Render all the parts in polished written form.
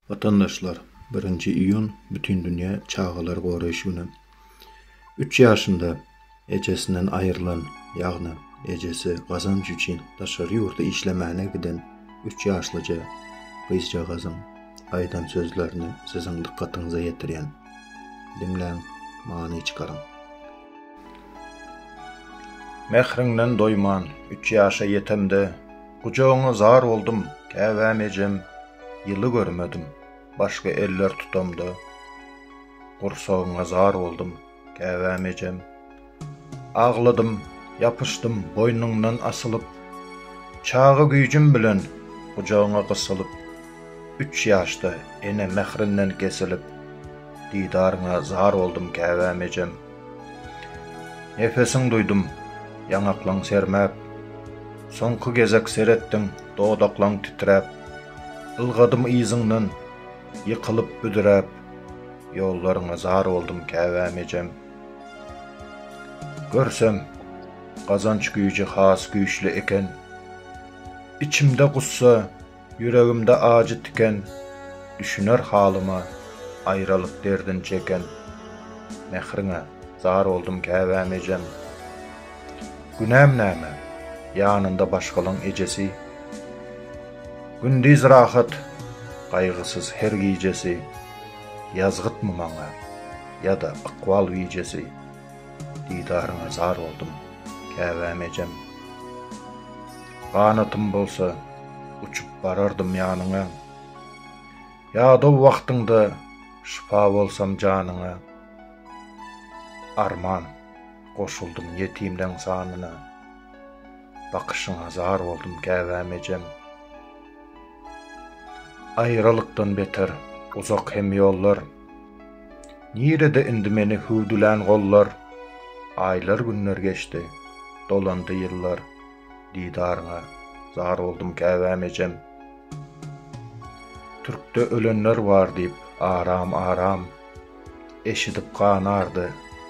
Watandaşlar, birinji iýun Bütindünýä çagalary goraýyş güni. Üç ýaşynda ejesinden aýrylan, ýagny ejesi gazanç üçin daşary ýurda işlemäne giden üç ýaşlyja gyzjagazyň aýdan sözlerini siziň dykgatyňyza ýetirýän. Diňläň, many çykaryň. Mähriňden doýman, üç ýaşa ýetemde, Gujagyňa zar boldum, käbäm ejem, Ýyly görmedim, başga eller tutamda. Gursagyňa zar boldum, käbäm ejem. Agladym, ýapyşdym boýnuňdan asylyp, Çaga güýjüm bilen gujagyňa gysylyp, Üç ýaşda ene mährinden kesilip, Didaryňa zar boldum käbäm ejem. Nefesiň duýdum, ýaňaklaň sermäp, Soňky gezek seretdiň, dodaklaň titräp. Ylgadym yzyňdan, ýykylyp büdräp, Ýollaryňa zar boldum käbäm ejem. Görsem, gazanç güýji has güýçli eken. Içimde gussa, Ýüregimde ajy tiken, Düşüner halyma, Aýralyk derdin çeken. Mähriňe zar boldum käbäm ejem. Günäm näme, ýanynda başgalaň ejesi. Gündiz rahat, gaýgysyz her gijesi. Ýazgytmy maňa, ýa-da ykbal bijesi. Didaryňa zar boldum, käbäm ejem. Ganatym bolsa, uçup barardym ýanyňa. Ýadaw wagtyňda şypa bolsam janyňa. Arman, goşuldym ýetimleň sanyna. Bakyşyňa zar boldum käbäm ejem. Aýralykdan beter uzak hem ýollar. Nirede indi meni hüwdülän gollar? Aýlar-günler geçdi, dolandy ýyllar, Didaryňa zar boldum käbäm ejem. Türkde ölenler bar diýip aram-aram, Eşidip ganardy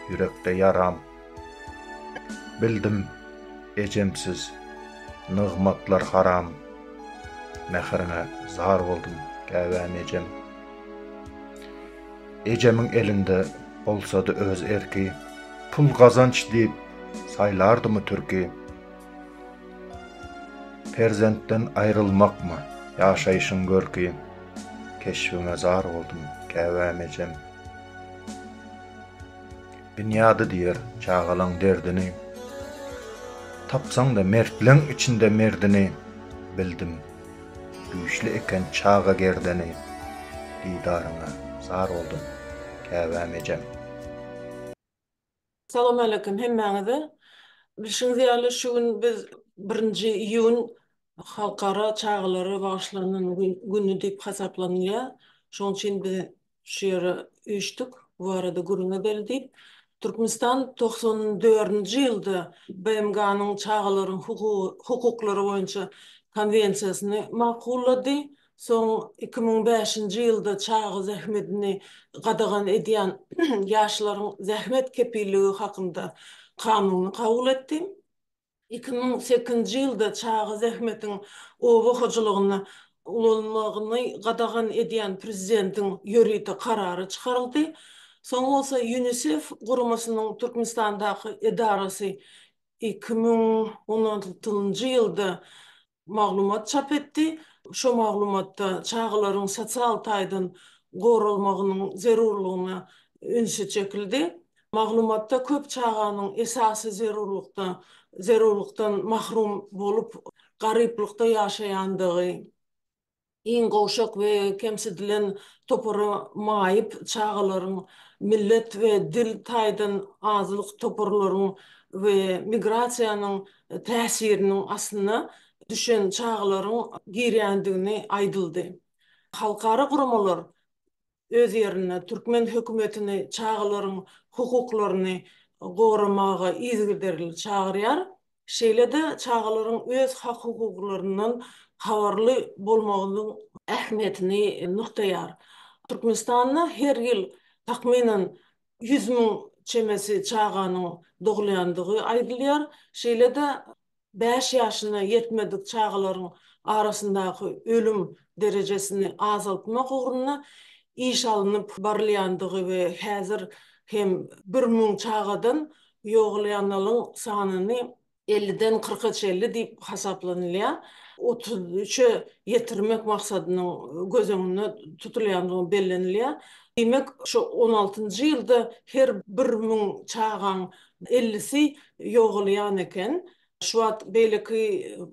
ýürekde ýaram. Bildim, ejemsiz nygmatlar haram, Mähriňe zar boldum käbäm ejem. Ejemiň elinde bolsady öz erki, Pul gazanç diýip saýlardymy türki? Perzentden aýrylmakmy ýaşaýşyň görki, Keşbiňe zar boldum, käbäm ejem. Binýady diýer çagalaň derdini, Tapsaň-da mertleň içinde merdini, Bildim, güýçli eken çaga gerdeni, Didaryňa zar boldum, käbäm ejem. Salamaleýkum hemmäňize. Bilşiňiz ýaly şu gün biz birinji iýun Halkara çagalara bagyşlanan güni diýip hasaplanylýar. Şonuň üçin biz şu ýere üýşdük, bu barada gürrüň edeli diýip. Türkmenistan 94-nji ýylda BMG-niň çagalaryň hukuklary boýunça konwensiýasyny makullady. Soň 2005-nji ýylda çaga zähmetini gadagan edýän ýaşlaryň zähmet kepilligi hakynda kanuny kabul etdi. 2008-nji ýylda çaga zähmetiň oba hojalygynda ulanylmagyny gadagan edýän prezidentiň ýörite karary çykaryldy. Soň bolsa Ýunisef guramasynyň Türkmenistandaky edarasy 2016-njy ýylda maglumat çap etdi. Şo maglumatda çagalaryň sosial taýdan goralmagynyň zerurlygyna ünsi çekildi. Maglumatda köp çaganyň esasy zerurlykda zerurlykdan mahrum bolup, garyplykda ýaşaýandygy, iň gowşak we kemsidilen topara maýyp çagalaryň, millet we dil taýdan azlyk toparlaryň we migrasiýanyň täsiriniň astyna düşen çagalaryň girýändigini aýdyldy. Halkara guramalar öz ýerinde türkmen hökümetini çagalaryň hukuklaryny goramaga yzygiderli çagyrýar. Şeýle-de çagalaryň öz hak-hukuklaryndan habarly bolmagynyň ähmiýetini nygtaýar. Türkmenistanda her ýyl takmynan 100 müň çemesi çaganyň dogulýandygy aýdylýar. Şeýle-de bäş ýaşyna ýetmedik çagalaryň arasyndaky ölüm derejesini azaltmak ugrunda iş alnyp barylýandygy we häzir hem 1000 çagadan ýogalýanlaryň sanyny elliden kyrka çenli diýip hasaplanylýar, otuz üçe ýetirmek maksadynyň göz öňünde tutulýandygy bellenilýär. Diýmek, şu on altynjy ýylda her 1000 çagaň ellisi ýogalýan eken. Şu wagt beýleki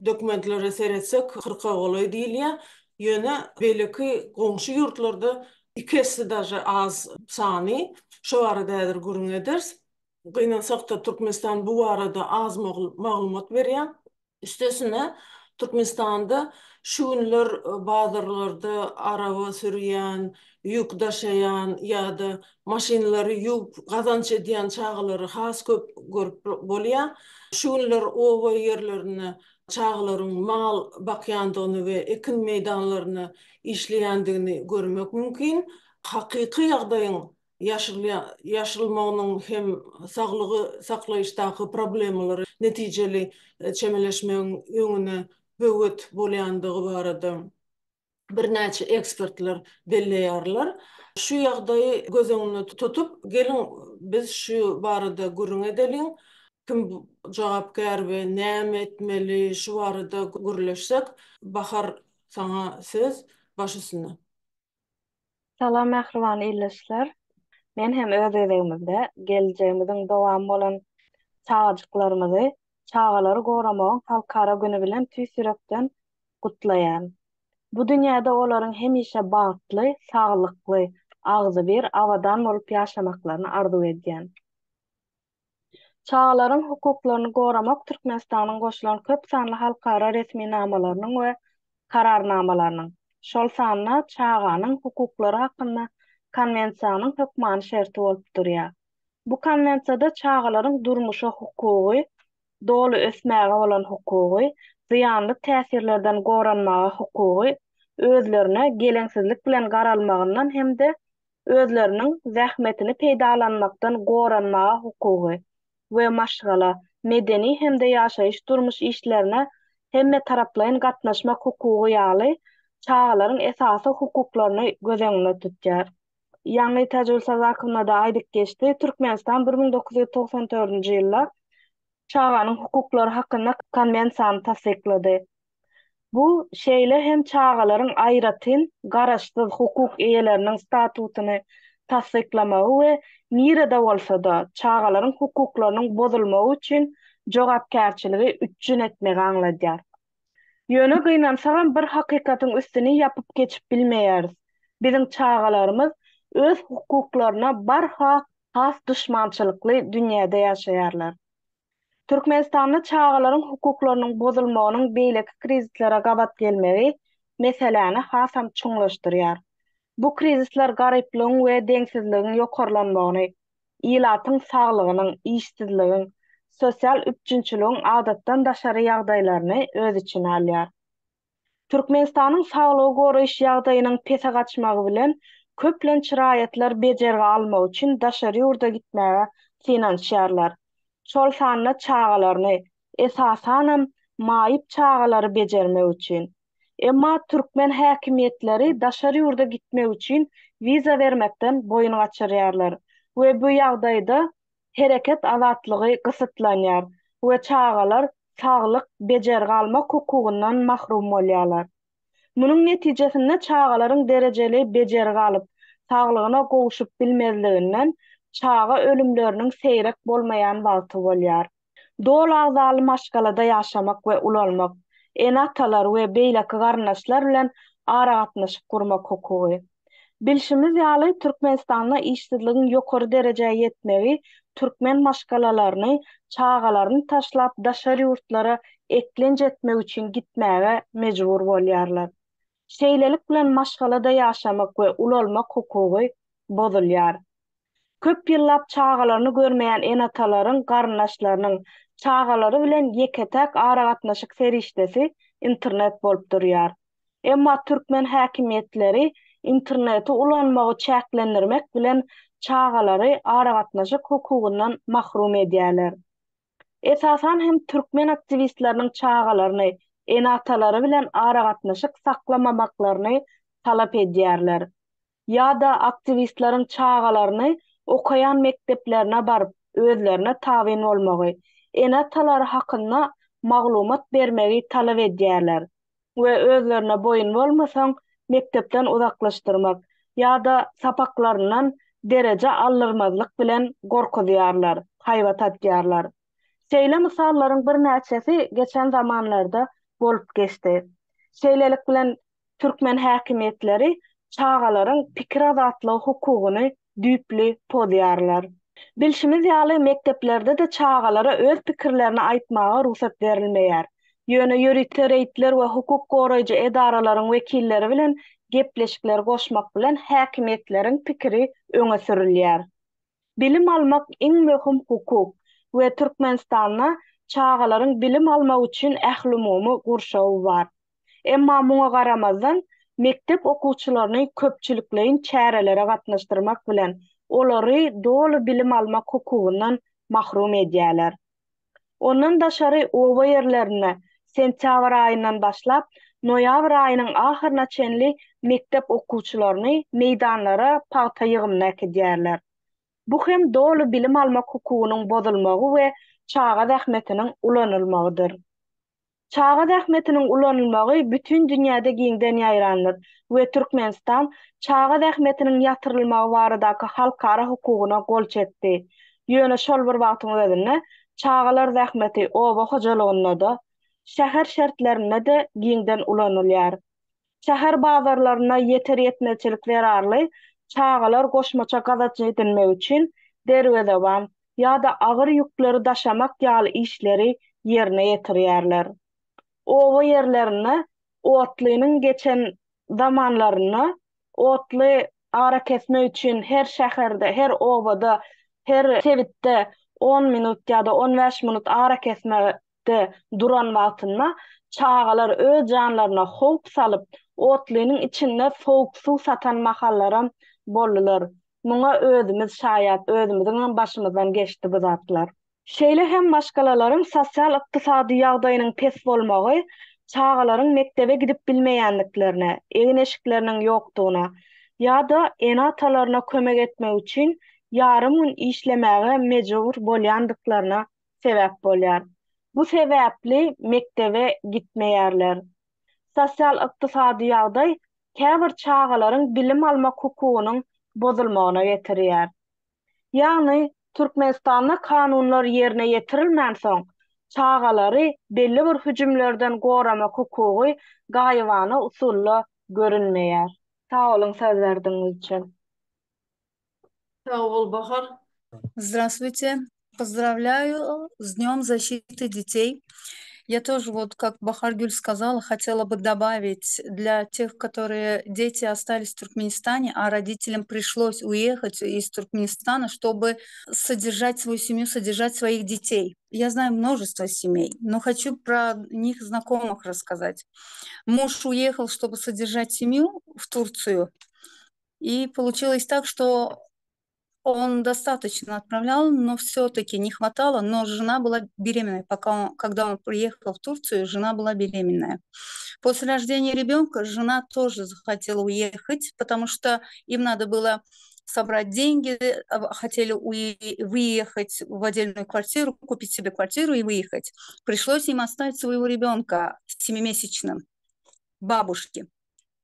dokumentlere seretsek, kyrka golaý diýilýär. Ýöne beýleki goňşy ýurtlarda iki esse daže az sany. Şo barada häzir gürrüň ederis. Gynansak-da, Türkmenistan bu barada az maglumat berýär. Üstesine, Türkmenistanda şu günler bazarlarda araba sürýän, ýük daşaýan ýa-da maşynlary ýuwup gazanç edýän çagalary has köp görüp bolýar. Şu günler oba ýerlerinde çagalaryň mal bakýandygyny we ekin meýdanlarynda işleýändigini görmek mümkin. Hakyky ýagdaýyň ýaşyrylmagynyň hem saglygy saklaýyşdaky problemalara netijeli çemeleşmegiň öňüne böwet bolýandygy barada birnäçe ekspertler belleýärler. Şu ýagdaýy göz öňünde tutup, geliň, biz şu barada gürrüň edeliň. Kim jogapkär we näme etmeli, şu barada gürleşsek. Bahar, saňa söz, baş üstüne. Salam mähriban ildeşler! Men hem öz gezegimizde geljegimiziň dowamy bolan çagajyklarymyzy Çagalary goramagyň halkara güni bilen tüýs ýürekden gutlaýan. Bu dünýäde olaryň hemişe bagtly, saglykly, agzybir, abadan bolup ýaşamaklaryny arzuw edýän. Çagalaryň hukuklaryny goramak Türkmenistanyň goşulan köp sanly halkara resminamalarynyň we Kararnamalarynyň, şol sanda Çaganyň hukuklary hakynda Konwensiýanyň hökmany şerti bolup durýar. Bu Konwensiýada çagalaryň durmuşa hukugy, doly ösmäge bolan hukugy, zyýanly täsirlerden goranmaga hukugy, özlerine geleňsizlik bilen garalmagyndan hem-de özleriniň zähmetini peýdalanmakdan goranmaga hukugy we maşgala, medeni hem-de ýaşaýyş-durmuş işlerine hemmetaraplaýyn gatnaşmak hukugy ýaly çagalaryň esasy hukuklaryny göz öňünde tutýar. Ýaňy Täjigül Sazakowna-da aýdyp geçdi, Türkmenistan 1994-nji ýylda Çaganyň hukuklary hakynda Konwensiýany tassyklady. Bu, şeýle hem çagalaryň aýratyn, garaşsyz hukuk eýeleriniň statusyny tassyklamagy we nirede bolsa-da, çagalaryň hukuklarynyň bozulmagy üçin jogapkärçiligi üpjün etmegi aňladýar. Ýöne gynansagam bir hakykatyň üstüni ýapyp geçip bilmeýäris, biziň çagalarymyz öz hukuklaryna barha has duşmançylykly dünýäde ýaşaýarlar. Türkmenistanda çagalaryň hukuklarynyň bozulmagynyň beýleki krizislere gabat gelmegi meseläni hasam çuňlaşdyrýar. Bu krizisler garyplygyň we deňsizligiň ýokarlanmagyny, ilatyň saglygynyň, işsizligiň, sosial üpjünçiligiň adatdan daşary ýagdaýlaryny öz içine alýar. Türkmenistanyň saglygy goraýyş ýagdaýynyň pese gaçmagy bilen, köplenç raýatlar bejergi almak üçin daşary ýurda gitmäge synanyşýarlar, şol sanda çagalaryny, esasanam, maýyp çagalary bejermek üçin. Emma türkmen häkimiýetleri daşary ýurda gitmek üçin wiza bermekden boýun gaçyrýarlar we bu ýagdaýda hereket azatlygy gysytlanýar we çagalar saglyk bejergi almak hukugyndan mahrum bolýarlar. Munuň netijesinde çagalaryň derejeli bejergi alyp, saglygyna gowşup bilmezliginden çaga ölümleriniň seýrek bolmaýan wagty bolýar. Doly agzaly maşgalada ýaşamak we ulalmak, ene-atalar we beýleki garyndaşlar bilen aragatnaşyk gurmak hukugy. Bilşimiz ýaly, Türkmenistanda işsizligiň ýokary derejä ýetmegi türkmen maşgalalaryny çagalaryny taşlap daşary ýurtlara eklenç etmek üçin gitmäge mejbur bolýarlar. Şeýlelik bilen maşgalada ýaşamak we ulalmak hukugy bozulýar. Köp ýyllap çagalaryny görmeýän ene-atalaryň, garyndaşlarynyň çagalary bilen ýeke-täk aragatnaşyk serişdesi internet bolup durýar. Emma türkmen häkimiýetleri interneti ulanmagy çäklendirmek bilen çagalary aragatnaşyk hukugyndan mahrum edýärler. Esasan hem türkmen aktiwistleriniň çagalaryny. ene-atalary bilen aragatnaşyk saklamamaklaryny talap edýärler. Ýa-da aktiwistleriň çagalaryny okaýan mekdeplerine baryp, özlerine tabyn bolmagy, ene-atalary hakynda maglumat bermegi talap edýärler we özlerine boýun bolmasaň, mekdepden uzaklaşdyrmak ýa-da sapaklaryndan dereje aldyrmazlyk bilen gorkuzýarlar, haýbat atýarlar. Şeýle mysallaryň birnäçesi geçen zamanlarda bolup geçdi. Şeýlelik bilen, Türkmen häkimiýetleri çagalaryň pikir azatlygy hukugyny düýpli pozýarlar. Bilşimiz ýaly, mekdeplerde-de çagalara öz pikirlerini aýtmaga rugsat berilmeýär. Ýöne ýörite reýdler we hukuk goraýjy edaralaryň wekilleri bilen gepleşikleri goşmak bilen häkimiýetleriň pikiri öňe sürülýär. Bilim almak iň möhüm hukuk we Türkmenistanda çagalaryň bilim almagy üçin ählumumy gurşawy bar. Emma muňa garamazdan, mekdep okuwçylaryny köpçülikleýin çärelere gatnaşdyrmak bilen, olary doly bilim almak hukugyndan mahrum edýärler. Ondan daşary oba ýerlerinde sentýabr aýyndan başlap, noýabr aýynyň ahyryna çenli mekdep okuwçylaryny meýdanlara pagta ýygymyna äkidýärler. Bu hem doly bilim almak hukugynyň bozulmagy we çaga zähmetiniň ulanylmagydyr. Çaga zähmetiniň ulanylmagy bütin dünýäde giňden ýaýrandyr we Türkmenistan çaga zähmetiniň ýatyrylmagy baradaky halkara hukugyna gol çekdi. Ýöne şol bir wagtyň özünde çagalar zähmeti oba hojalygynda-da, şäher şertlerinde-de giňden ulanylýar. Şäher bazarlarynda ýeter-ýetmezçilik zerarly çagalar goşmaça gazanç edinmek üçin derwezeban ýa-da agyr ýükleri daşamak ýaly işleri ýerine ýetirýärler. Oba ýerlerinde otlynyň geçen zamanlarynda otly arakesme üçin her şäherde, her obada, her sebitde on minut ýa-da 15 minut arakesme de duran wagtynda çagalar öz janlaryna howp salyp, otlynyň içinde sowuk suw satan mahallaram boldular. Muňa özümiz şaýat, özümiziňem başymyzdan geçdi bu zatlar. Şeýle hem maşgalalaryň sosial-ykdysady ýagdaýynyň pes bolmagy çagalaryň mekdebe gidip bilmeýändiklerine, egin-eşikleriniň ýokdugyna ýa-da ene-atalaryna kömek etmek üçin ýarym gün işlemäge mejbur bolýandyklaryna sebäp bolýar. Bu sebäpli mekdebe gitmeýärler. Sosial-ykdysady ýagdaý käbir çagalaryň bilim almak hukugynyň bozulmagyna getirýär. Ýagny, Türkmenistanda kanunlar ýerine ýetirilmänsoň, çagalary belli bir hüjümlerden goramak hukugy gaýybana usulda görünmeýär. Sag boluň söz berdigiňiz üçin. Sag bol Bahar. Здравствуйте. Поздравляю с Днем защиты детей. Я тоже, вот как Бахаргюль сказала, хотела бы добавить для тех, которые дети остались в Туркменистане, а родителям пришлось уехать из Туркменистана, чтобы содержать свою семью, содержать своих детей. Я знаю множество семей, но хочу про них знакомых рассказать. Муж уехал, чтобы содержать семью в Турцию, и получилось так, что он достаточно отправлял, но все-таки не хватало. Но жена была беременная. Пока он, когда он приехал в Турцию, жена была беременная. После рождения ребенка жена тоже захотела уехать, потому что им надо было собрать деньги, хотели выехать в отдельную квартиру, купить себе квартиру и выехать. Пришлось им оставить своего ребенка семимесячным бабушке.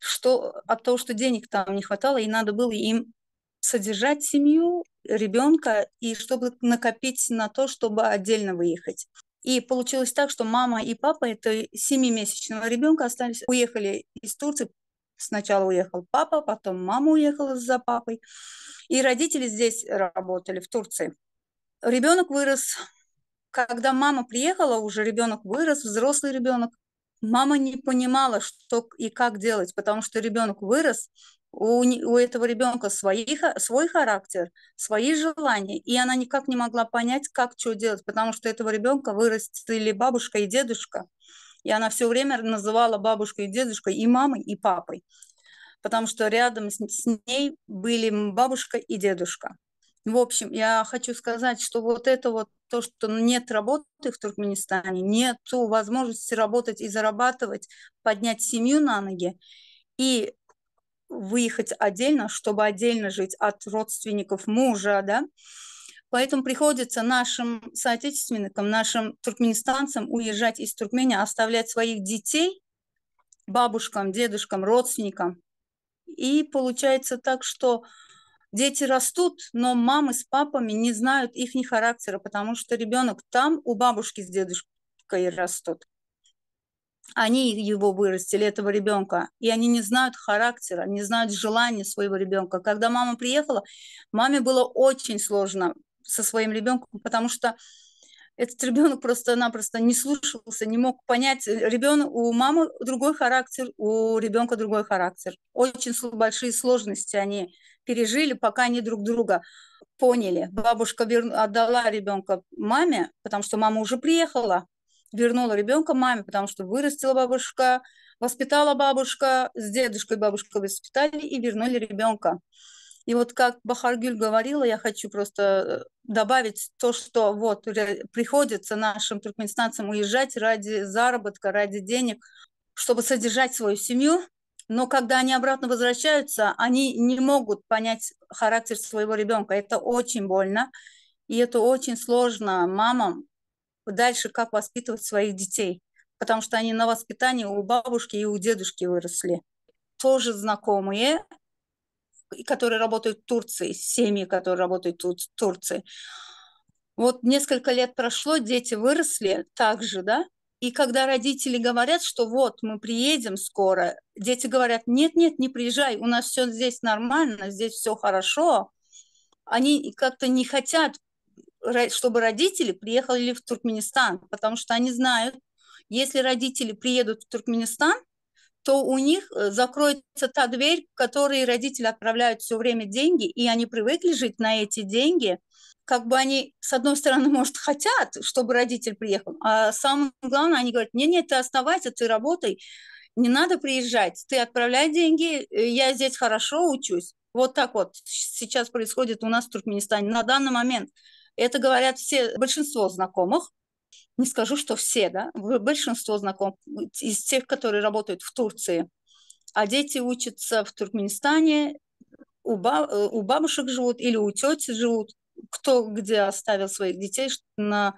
Что, от того, что денег там не хватало, и надо было им содержать семью, ребенка, и чтобы накопить на то, чтобы отдельно выехать. И получилось так, что мама и папа этого семимесячного ребенка остались, уехали из Турции. Сначала уехал папа, потом мама уехала за папой. И родители здесь работали, в Турции. Ребенок вырос. Когда мама приехала, уже ребенок вырос, взрослый ребенок. Мама не понимала, что и как делать, потому что ребенок вырос, у, у этого ребенка свои, свой характер, свои желания, и она никак не могла понять, как что делать, потому что этого ребенка вырастили бабушка и дедушка, и она все время называла бабушку и дедушкой и мамой, и папой, потому что рядом с, с ней были бабушка и дедушка. В общем, я хочу сказать, что вот это вот то, что нет работы в Туркменистане, нету возможности работать и зарабатывать, поднять семью на ноги и выехать отдельно, чтобы отдельно жить от родственников мужа, да, Поэтому приходится нашим соотечественникам, нашим туркменистанцам уезжать из Туркмении, оставлять своих детей бабушкам, дедушкам, родственникам. И получается так, что дети растут, но мамы с папами не знают их характера, потому что ребенок там у бабушки с дедушкой растут. Они его вырастили, этого ребенка, и они не знают характера, не знают желания своего ребенка. Когда мама приехала, маме было очень сложно со своим ребенком, потому что этот ребенок просто-напросто не слушался, не мог понять. Ребенок, у мамы другой характер, у ребенка другой характер. Очень большие сложности они пережили, пока они друг друга поняли. Бабушка вер... отдала ребенка маме, потому что мама уже приехала, вернула ребенка маме, потому что вырастила бабушка, воспитала бабушка, с дедушкой бабушкой воспитали и вернули ребенка. И вот как Бахаргюль говорила, я хочу просто добавить то, что вот приходится нашим туркменистанцам уезжать ради заработка, ради денег, чтобы содержать свою семью, но когда они обратно возвращаются, они не могут понять характер своего ребенка. Это очень больно, и это очень сложно мамам дальше как воспитывать своих детей, потому что они на воспитании у бабушки и у дедушки выросли. Тоже знакомые, которые работают в Турции, семьи, которые работают тут в Турции. Вот несколько лет прошло, дети выросли также, да, и когда родители говорят, что вот мы приедем скоро, дети говорят, нет-нет, не приезжай, у нас все здесь нормально, здесь все хорошо. Они как-то не хотят, чтобы родители приехали в Туркменистан, потому что они знают, если родители приедут в Туркменистан, то у них закроется та дверь, в которой родители отправляют все время деньги, и они привыкли жить на эти деньги. Как бы они, с одной стороны, может, хотят, чтобы родитель приехал, а самое главное, они говорят, нет-нет, ты оставайся, ты работай, не надо приезжать, ты отправляй деньги, я здесь хорошо учусь. Вот так вот сейчас происходит у нас в Туркменистане на данный момент. Это говорят все, большинство знакомых, не скажу, что все, да, большинство знакомых из тех, которые работают в Турции. А дети учатся в Туркменистане, у бабушек живут или у тети живут, кто где оставил своих детей на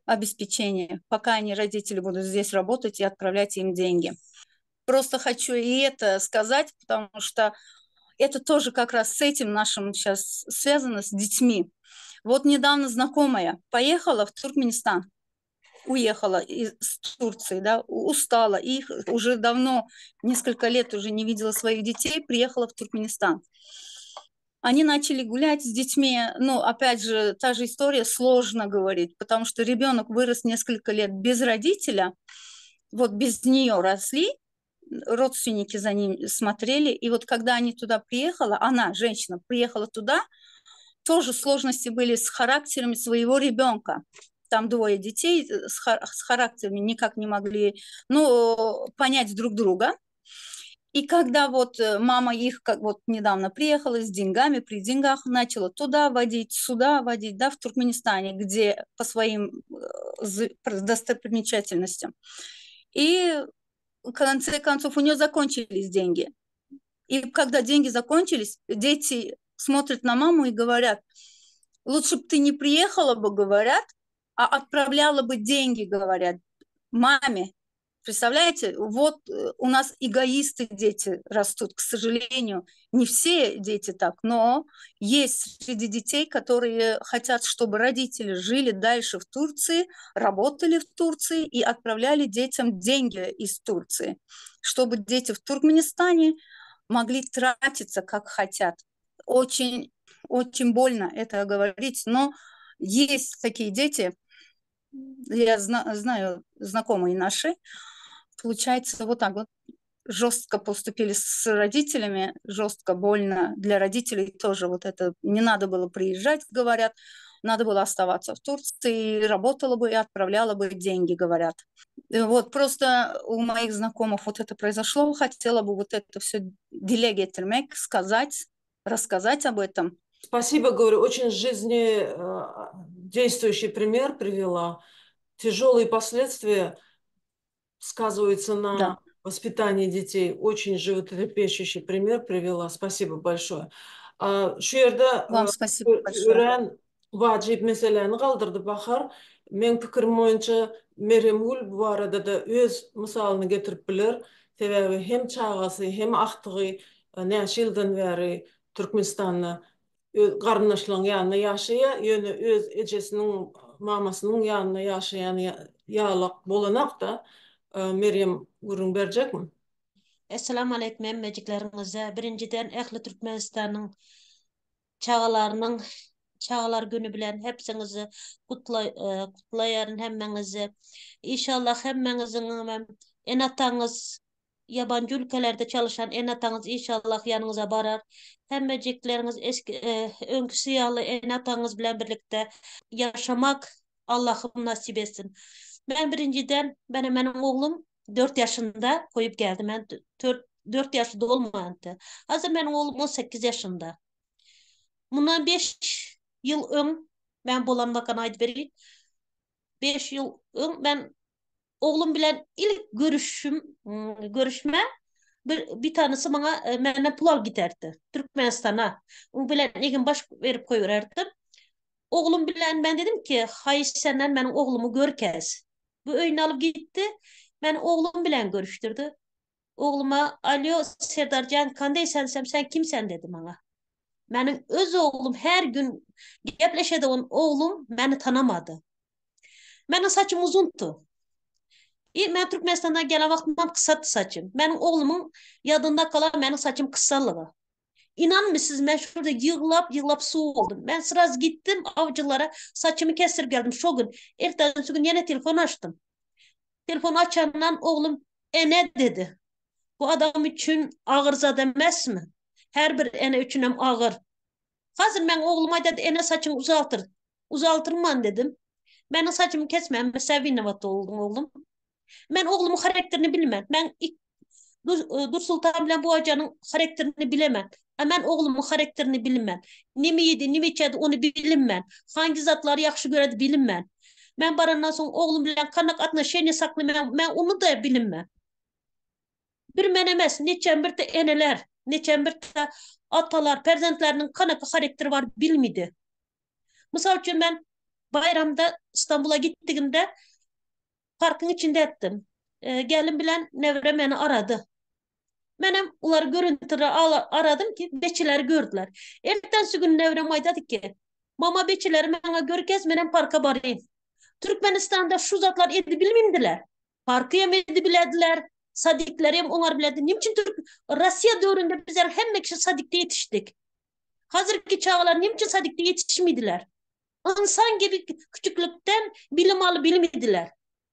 обеспечение, пока они, родители, будут здесь работать и отправлять им деньги. Просто хочу и это сказать, потому что это тоже как раз с этим нашим сейчас связано, с детьми. Вот недавно знакомая поехала в Туркменистан, уехала из Турции, да, устала, их уже давно, несколько лет уже не видела своих детей, приехала в Туркменистан. Они начали гулять с детьми, но, опять же, та же история, сложно говорить, потому что ребенок вырос несколько лет без родителя, вот без нее росли, родственники за ним смотрели, и вот когда они туда приехала, она, женщина, приехала туда, тоже сложности были с характерами своего ребенка. Там двое детей с характерами никак не могли понять друг друга. И когда вот мама их, как вот недавно приехала с деньгами, при деньгах начала туда водить, сюда водить, да, в Туркменистане, где по своим достопримечательностям. И в конце концов у нее закончились деньги. И когда деньги закончились, дети смотрят на маму и говорят, лучше б ты не приехала бы, говорят, а отправляла бы деньги, говорят, маме. Представляете, вот у нас эгоисты дети растут, к сожалению. Не все дети так, но есть среди детей, которые хотят, чтобы родители жили дальше в Турции, работали в Турции и отправляли детям деньги из Турции, чтобы дети в Туркменистане могли тратиться, как хотят. Очень, очень больно это говорить, но есть такие дети, я знаю, знакомые наши, получается, вот так вот жестко поступили с родителями, жестко, больно для родителей тоже вот это, не надо было приезжать, говорят, надо было оставаться в Турции, работала бы и отправляла бы деньги, говорят. Просто у моих знакомых вот это произошло, хотела бы вот это все dile getirmek, сказать, рассказать об этом. Спасибо, говорю, очень жизни действующий пример привела. Тяжелые последствия сказываются на Да. воспитании детей. Очень животрепещущий пример привела. Спасибо большое. Şu ýerde Вам спасибо большое. örän wajyp meseläni galdyrdy Bahar. Meň pikirim boýunça Merýemgül bu barada-da öz mysalyny getirip biler. Sebäbi hem çagasy, hem agtygy näçe ýyldan bäri Türkmenistanda öz garyndaşlaryň ýanynda ýaşaýar, ýöne öz ejesiniň, mamasynyň ýanynda ýaşaýan ýalak bolanakda. Merýem gürrüň berjekmi? Essalamu aleýkum hemmejikleriňize. Birinjiden ähli Türkmenistanyň çagalarynyň çagalar güni bilen hepsiňizi gutlaýaryn hemmeňizi. Inşallah hemmeňiziň ene-ataňyz Yabancı ülkelerde çalışan ene-ataňyz inşallah ýanyňyza barar. Hemmejikleriňiz eski e, öňküsi ýaly ene-ataňyz bilen birlikde ýaşamak Allahym nasip etsin. Men birinjiden benim meniň oglum 4 yaşında koyup geldi. Men 4, 4 yaşı dolmandy. Hazır meniň oglum 18 yaşında. Mundan 5 ýyl öň men bolan wakany aýdyp bereýin. 5 ýyl öň men Oglum bilen ilk görüşüm, görüşme bir, bir tanesi bana e, menden pul al giderdi. Türkmenistana. O bilen egin baş verip koyvererdim. Oglum bilen ben dedim ki hayır senden benim oglumu gör kez. Bu öyünü alıp gitti. Ben oğlum bilen görüştürdü. Ogluma alo Serdarcan kandaysan sen sen kimsen dedi bana. Benim öz oğlum her gün gepleşedi on oğlum beni tanamadı. Mənim saçım uzundu. E, mən Türkmenistandan gələn vaxtımdan qısadı saçım. Mənim oğlumun yadında kalan mənim saçım kısalığı. İnanın siz mən şurada yığlap yığlap su oldum. Ben sırası gittim avcılara saçımı kestirip geldim şu gün. Ertesi gün yine telefon açtım. Telefon açandan oğlum ene dedi. Bu adam üçün ağır zad emas mi? Her bir ene üçün hem ağır. Hazır mən oğluma dedi ene saçını uzaltır. Uzaltırman dedim. Mənim saçımı kesmem. Sen vinavat oldun oğlum. Ben oğlumun karakterini bilmem. Ben Dur, e, Dur Sultan bilen bu hocanın karakterini bilemem. Ben oğlumun karakterini bilmem. Ne mi yedi, ne mi içedi onu bilinmem. Hangi zatları yaxşı göredi bilinmem. Ben barandan sonra oğlum bilen kanak atına şeyini saklayayım. Ben onu da bilinmem. Bir men emes, neçen bir de eneler, neçen bir de atalar, perzentlerinin kanaka karakteri var bilmedi. Misal üçün ben bayramda İstanbul'a gittiğimde parkın içinde ettim. E, gelin bilen Nevre beni aradı. Menem uları görüntülü aradım ki beçileri gördüler. Ertesi gün Nevrem dedi ki mama beçileri bana görkez menem parka barayım. Türkmenistan'da şu zatlar edi bilmeyindiler. Parkı hem edi bilediler. Sadikleri hem onlar biledi. Niçin Türk Rusya dövründe bizler hem kişi sadikte yetiştik. Hazırki çağlar niçin sadikte yetişmediler? İnsan gibi küçüklükten bilim alıp bilmediler.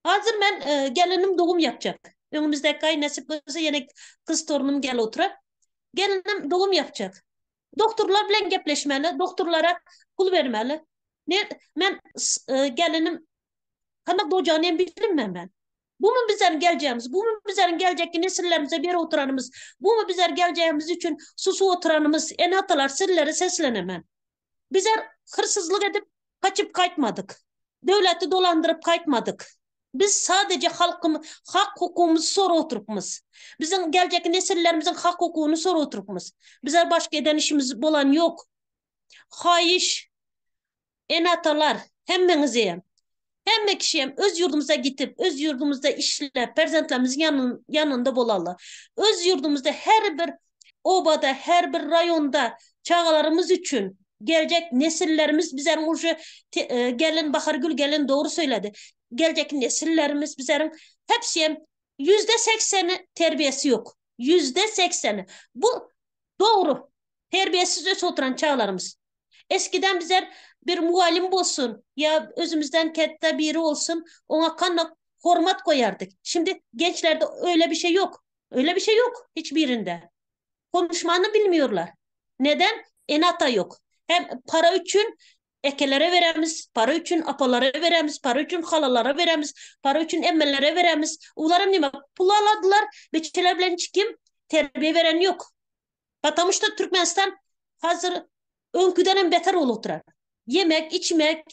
Hazır ben e, gelinim doğum yapacak. Önümüzdeki ay nasip olsa yine kız torunum gel oturar. Gelinim doğum yapacak. Doktorlar bilen gepleşmeli, doktorlara pul vermeli. Ne ben e, gelinim kanak doğacağını bilinmem ben. Bu mu bizler geleceğimiz? Bu mu bizler gelecek nesillerimize bir oturanımız? Bu mu bizler geleceğimiz için susu oturanımız? En atalar sillere seslenemem. Bizler hırsızlık edip kaçıp kaytmadık. Devleti dolandırıp kaytmadık. Biz sadece halkımı, hak hukukumuzu soru oturupmuz. Bizim gelecek nesillerimizin hak hukukunu soru oturupmuz. Bizler başka eden işimiz bolan yok. Hayiş, en atalar, hemmenize Hemme kişiyem öz yurdumuza gidip, öz yurdumuzda işlep, perzentlerimizin yanın, yanında bolalı. Öz yurdumuzda her bir obada, her bir rayonda çağalarımız için gelecek nesillerimiz bizlerin ucu e, gelin Bahargül gelin doğru söyledi. Gelecek nesillerimiz bizlerin hepsi %80'i terbiyesi yok. %80'i. Bu doğru. Terbiyesiz öz oturan çağlarımız. Eskiden bizler bir muallim olsun ya özümüzden kette biri olsun ona kanla hormat koyardık. Şimdi gençlerde öyle bir şey yok. Öyle bir şey yok hiçbirinde. Konuşmanı bilmiyorlar. Neden? Enata yok. Hem para için ekelere veremiz, para için apalara veremiz, para için halalara veremiz, para için emmelere veremiz. Ularım nime pul aladılar, beçeler bilen hiç kim terbiye veren yok. Patamışta Türkmenistan hazır Öňküden hem beter bolup oturar. Yemek, içmek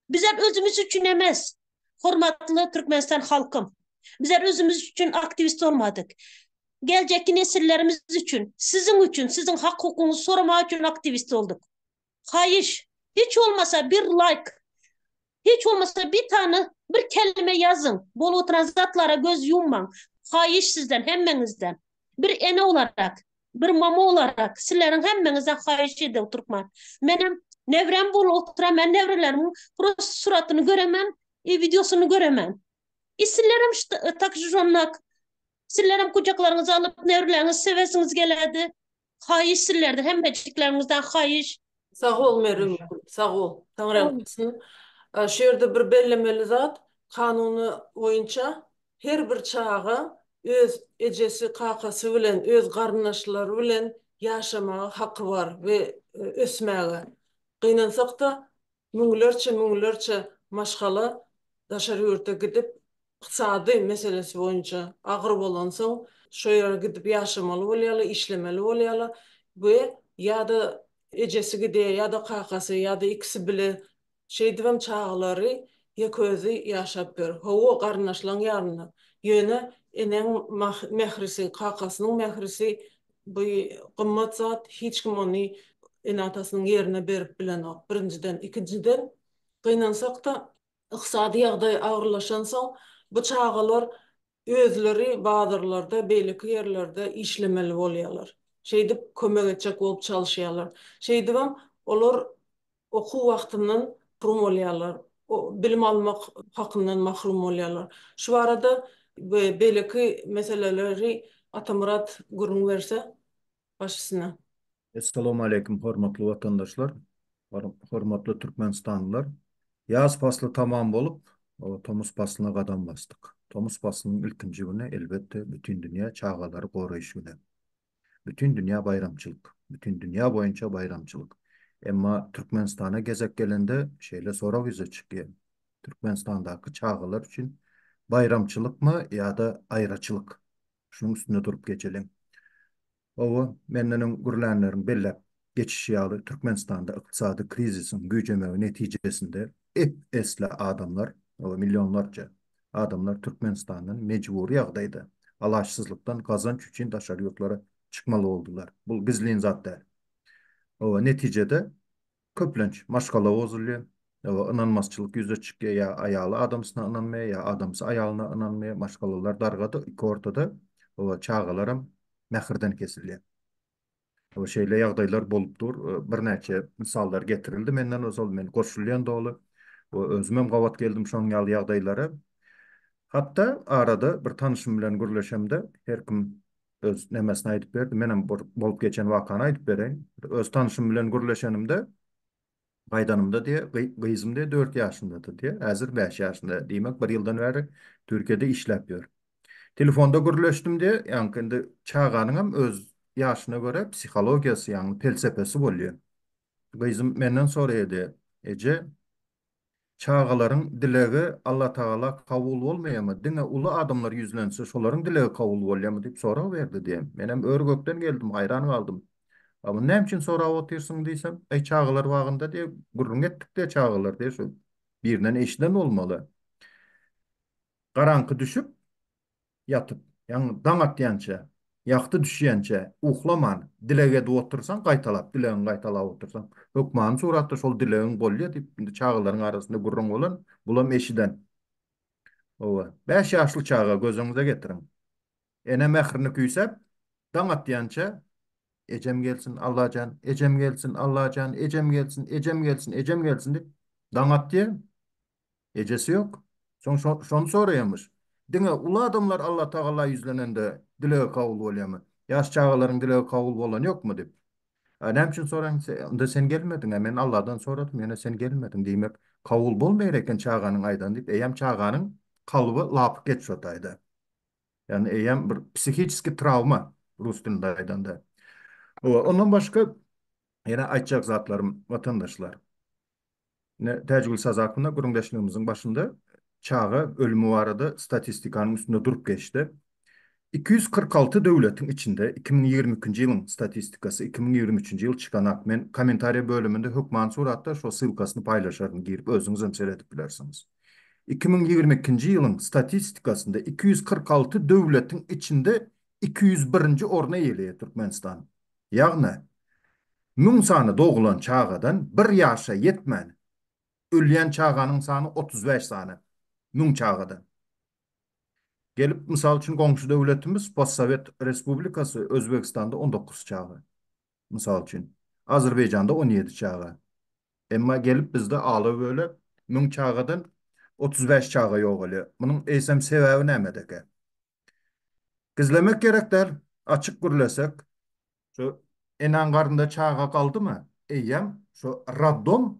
bizler özümiz üçin emes. Hormatly Türkmenistan halkym. Bizler özümiz üçin aktiwist olmadyk. Geljekki nesillerimiz üçin, siziň üçin, siziň hak hukugyňyzy soramak üçin aktiwist olduk. Haýyş, hiç bolmasa bir like, hiç bolmasa bir tane bir kelime ýazyň. Bolup oturan zatlara göz ýummaň. Haýyş sizden, hemmeňizden. Bir ene olarak, bir mama olarak sizleriň hemmeňizden haýyş edip oturman. Menem nevrem bolup oturan, men nevrelerimiň prosto suratyny göremen, e, videosyny göremen. E sizlerem tak žonnak. Sizlerem kucaklaryňyza alyp nevreleriňizi sevesiňiz gelerdi. Haýyş sizlerden hemmejikleriňizden haýyş. Sag bol Merwin sag bol. Taňryýalkasyn. Şu ýerde bir bellemeli zat, kanuny boýunça her bir çaga öz ejesi, kakasy bilen, öz garyndaşlary bilen ýaşamaga haky bar we ösmäge. Gynansakda Müňlerçe, müňlerçe maşgala daşary ýurta gidip, ykdysady meselesi boýunça agyr bolansoň, şo ýere gidip ýaşamaly bolýarlar, işlemeli bolýarlar we ýa-da ejesi gidýär, ýa-da kakasy, ýa-da ikisi bile. Şeýdibem çagalary ýeke özi ýaşap ýör. Hawa, garyndaşlaryň ýanynda. Ýöne eneň mährisi, kakasynyň mährisi Bu gymmat zat, hiç kim ony ene-atasynyň ýerine berip bilenok, birinjiden. Ikinjiden, gynansak-da, ykdysady ýagdaý agyrlaşansoň, bu çagalar özleri bazarlarda, beýleki ýerlerde işlemeli bolýarlar. Şeýdip, kömek etjek bolup çalyşýarlar. Şeýdibem, olar okuw wagtyndan mahrum bolýarlar, bilim almak hakyndan mahrum bolýarlar. Şu barada we beýleki meseleleri Atamyrat gürrüň berse, baş üstüne. Essalawmaleýkim hormatly watandaşlar, hormatly türkmenistanlylar. Ýaz pasly tamam bolup, tomus paslyna gadam basdyk. Tomus paslynyň ilkinji güni elbetde Bütindünýä çagalary goraýyş güni. Bütin dünýä baýramçylyk. Bütin dünýä boýunça baýramçylyk. Emma Türkmenistana gezek gelende şeýle sorag ýüze çykýar. Türkmenistandaky çagalar üçin baýramçylykmy ýa-da aýraçylyk? Şunuň üstünde durup geçeliň. Hawa, menden öň gürlänleriň belläp geçişi ýaly, Türkmenistanda ykdysady krizisiň güýjemegi netijesinde ep-esli adamlar, hawa, millionlarça adamlar Türkmenistandan mejbury ýagdaýda, alaçsyzlykdan gazanç üçin daşary ýurtlara çykmaly boldular. Bu gizlin zat däl. Hawa, netijede köplenç maşgala bozulýar, hawa, ynanmazçylyk ýüze çykýar, ýa aýaly adamsyna ynanmaýar, ýa adamsy aýalyna ynanmaýar, maşgalalar dargady, iki ortada, hawa, çagalaram mähirden kesilýär. Şeýle ýagdaýlar bolup dur. Birnäçe mysallar getirildi menden ozal. Men goşulýan doly. Özümem gabat geldim şonuň ýaly ýagdaýlara. Hatda arada bir tanyşym bilen gürleşemde her kim öz nemesini aýdyp berdi. Menem bir bolup geçen wakany aýdyp bereýin. Öz tanyşym bilen gürleşenimde gaýdanymda diýe, gyzym diýe 4 ýaşyndady diýe, häzir 5 ýaşynda. Diýmek, bir ýyldan bäri Türkiýede işläp ýör. Telefonda gürleşdim diýe, ýaňky indi çaganyňam öz ýaşyna görä psihologiýasy, ýagny pelsepesi bolýar. Gyzym menden soraýar diýe, Eje, çagalaryň dilegi Allatagala kabul bolmaýarmy? Diňe uly adamlar ýüzlense, şolaryň dilegi kabul bolýarmy diýip sorag berdi diýe. Menem ör-gökden geldim, haýran galdym. A muny näme üçin sorap otyrsyň diýsem, Äý, çagalar bagynda diýe, gürrüň etdik diýe, çagalar diýe, şu birinden eşiden bolmaly. Garaňky düşüp, ýatyp, ýagny daň atýança, ýagty düşýänçä uklaman, dileg edip otursaň, gaýtalap, dilegiňi gaýtalap otursaň, hökmany suratda şol dilegiň bolýar diýip, indi çagalaryň arasynda gürrüň bolan, bulam eşiden. Hawa, bäş ýaşly çaga göz öňüňize getiriň. Ene mährini küýsäp, daň atýança, Ejem gelsin, Allajan, ejem gelsin, Allajan, ejem gelsin, ejem gelsin, ejem gelsin diýip, daň atýar. Ejesi ýok. Soň şony soraýamyş. Diňe uly adamlar Allatagala ýüzlenende dilegi kabul bolýamy? Ýaş çagalaryň dilegi kabul bolany ýokmy diýip. A näme üçin soraýaň diýse, onda sen gelmediň-ä, men Alladan soradym, ýöne sen gelmediň, diýmek, kabul bolmaýar eken çaganyň aýdany diýip, eýýäm çaganyň kalby lapyk geç şo taýda. Ýagny eýýäm bir psihiçeski trawma, rus dilinde aýdanda. Hawa, ondan başga ýene aýtjak zatlarym, watandaşlar. Ine, Täjigül Sazakowna gürrüňdeşligimiziň başynda çaga ölümi barada statistikanyň üstünde durup geçdi. 246 döwletiň içinde 2022-nji ýylyň statistikasy, 2023-nji ýyl çykanak. Men kommentariýa bölüminde hökman suratda şo ssylkasyny paýlaşaryn, girip özüňizem seredip bilersiňiz. 2022-nji ýylyň statistikasynda 246 döwletiň içinde 201-nji orny eýeleýär Türkmenistan. Ýagny, 1000 sany doglan çagadan bir ýaşa ýetmän ölýän çaganyň sany 35 sany, 1000 çagadan. Gelip, mysal üçin, goňşy döwletimiz postsowet respublikasy Özbegistanda 19 çaga. Mysal üçin, Azerbaýjanda 17 çaga. Emma gelip bizde ala-böle 1000 çagadan 35 çaga ýogalýar. Munuň eýsem sebäbi nämedekä? Gizlemek gerek däl, açyk gürlesek, Şu enäň garnynda çaga galdymy, eýýäm şu raddom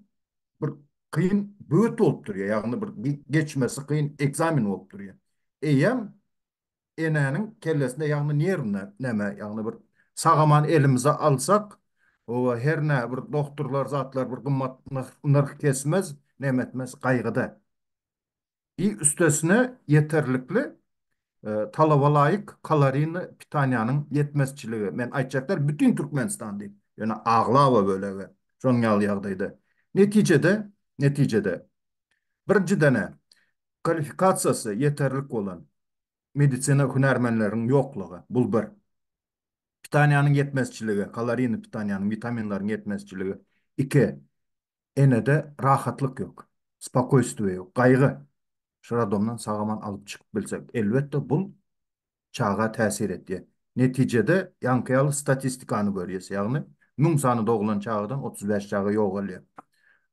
bir kyn böwet bolup durýar, ýagny bir geçmesi kyn ekzamen bolup durýar. Eýýäm enäniň kellesinde, ýagny nerwine näme, ýagny bir sag-aman elimize alsak, oba hernä bir dogtorlar zatlar bir gymmat nyrh kesmez, näme etmez, gaýgyda. I üstesine ýeterlikli talaba laýyk kalorini pitaniýanyň ýetmezçiligi. Men aýtjak däl bütin Türkmenistan diýip. Ýöne aglaba bölegi şonuň ýaly ýagdaýda. Netijede, netijede birinjiden-ä kwalifikasiýasy ýeterlik bolan medisina hünärmenleriň ýoklugy, bul bir. Pitaniýanyň ýetmezçiligi, kalorini pitaniýanyň, witaminleriň ýetmezçiligi. Iki, Enede rahatlyk ýok. Spokoýstwiýa ýok. Gaýgy. Şu radomdan sag-aman alyp çykyp bilsek, elbetde bul çaga täsir etýär. Netijede ýaňky ýaly statistikany görýäs, ýagny 1000 sany doglan çagadan 35 çaga ýogalýar.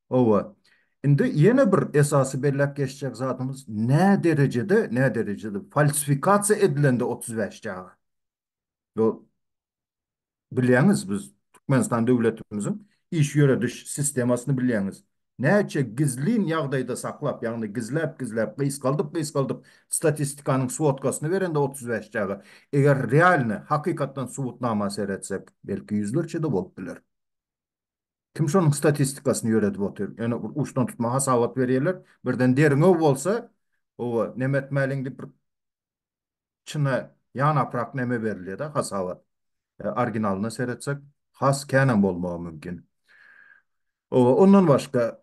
Hawa. Indi ýene bir esasy belläp geçjek zadymyz nä derejede, nä derejede falsifikasiýa edilende 35 çaga. Bu Bilýäňiz biz Türkmenistan döwletimiziň iş ýörediş sistemasyny bilýäňiz. Näçe gizlin ýagdaýda saklap, ýagny gizläp-gizläp, gysgaldyp-gysgaldyp statistikanyň swodkasyny berende 35 çaga, eger realny, hakykatdan subutnama seretsek, belki ýüzlerçe-de bolup biler. Kim şonuň statistikasyny ýöredip otyr? Ýöne bir uçdan tutma hasabat berýärler. Birden derňew bolsa, oba, neme etmäliň diýip bir Çyna ýanaprak neme berilýär-de hasabat. Originalyna seretsek has känem bolmagy mümkin. Ondan başga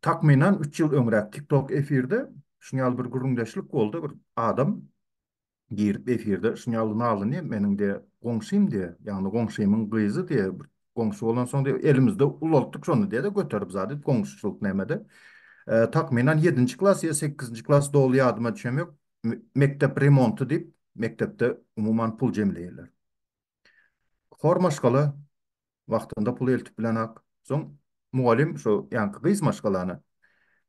takmynan üç ýyl öňräk TikTok efirde şuny ýaly bir gürrüňdeşlik boldy. Bir adam girip efirde şuny ýaly nalynýar, meniň diýe goňşym diýe, ýagny goňşymyň gyzy diýe, bir goňşy bolansoň diýe elimizde ulaltdyk şony diýe-de göterip zat edip goňşuçylyk nämede. Takmynan ýedinji klas ýa sekizinji klas doly ýadyma düşem ýok. Mekdep remonty diýip, mekdepde umuman pul jemleýärler. Hor maşgala wagtynda pul eltip bilenak. Soň mugallym şo ýaňky gyz maşgalany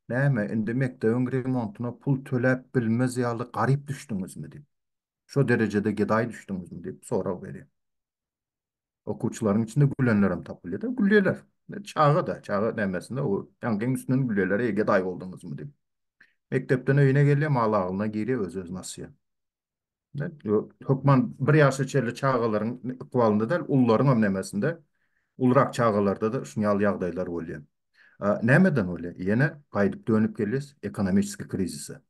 Näme, indi mekdebiň remontyna pul töläp bilmez ýaly garyp düşdüňizmi diýip. Şo derejede gedaý düşdüňizmi diýip sorag berýär. Okuwçylaryň içinde gülenlerem tapylýar-da, gülýärler. Çaga-da, çaga nämesinde o ýaňkyň üstünden gülýärler, eý, gedaý bolduňyzmy diýip. Mekdepden öýüne gelýär, mal agylyna girýär, öz-özüni asýar. Hökman bir ýaşa çenli çagalaryň ykbalynda däl, ulularyňam nämesinde, ulurak çagalarda-da şuň ýaly ýagdaýlar bolýar. Nämeden bolýar? Ýene gaýdyp dönüp gelýäs ekonomiçeskiý krizise.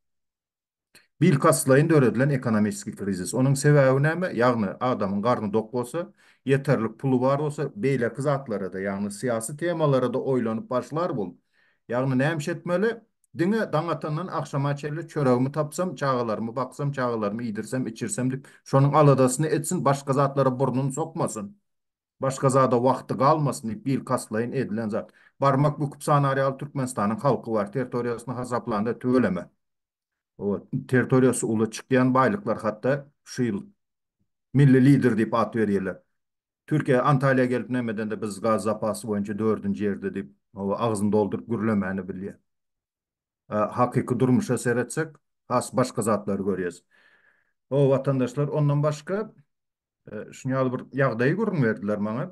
Bilkastlaýyn döredilen ekonomiçeskiý krizis. Onuň sebäbi näme? Ýagny adamyň garny dok bolsa, ýeterlik puly bar bolsa, beýleki zatlara-da, ýagny syýasy temalara-da oýlanyp başlar bul. Ýagny näme iş etmeli? Diňe daň atandan agşama çenli çöregimi tapsam, çagalarymy baksam, çagalarymy iýdirsem, içirsem diýip, şonuň aladasyny etsin, başga zatlara burnuny sokmasyn. Başga zada wagty galmasyn diýip bilkastlaýyn edilen zat. Barmak büküp sanar ýaly Türkmenistanyň halky bar, territoriýasyny hasaplanda tüweleme. Oba, territoriýasy uly, çykýan baýlyklar hatda şu ýyl Milli lider diýip at berýärler. Türkiýe Antalýa gelip näme edende biz gaz zapasy boýunça dördünji ýerde diýip, oba, agzyny dolduryp gürlemäni bilýär. Hakyky durmuşa seretsek, has başga zatlary görýäs. O watandaşlar ondan başga şuny ýaly bir ýagdaýy gürrüň berdiler maňa.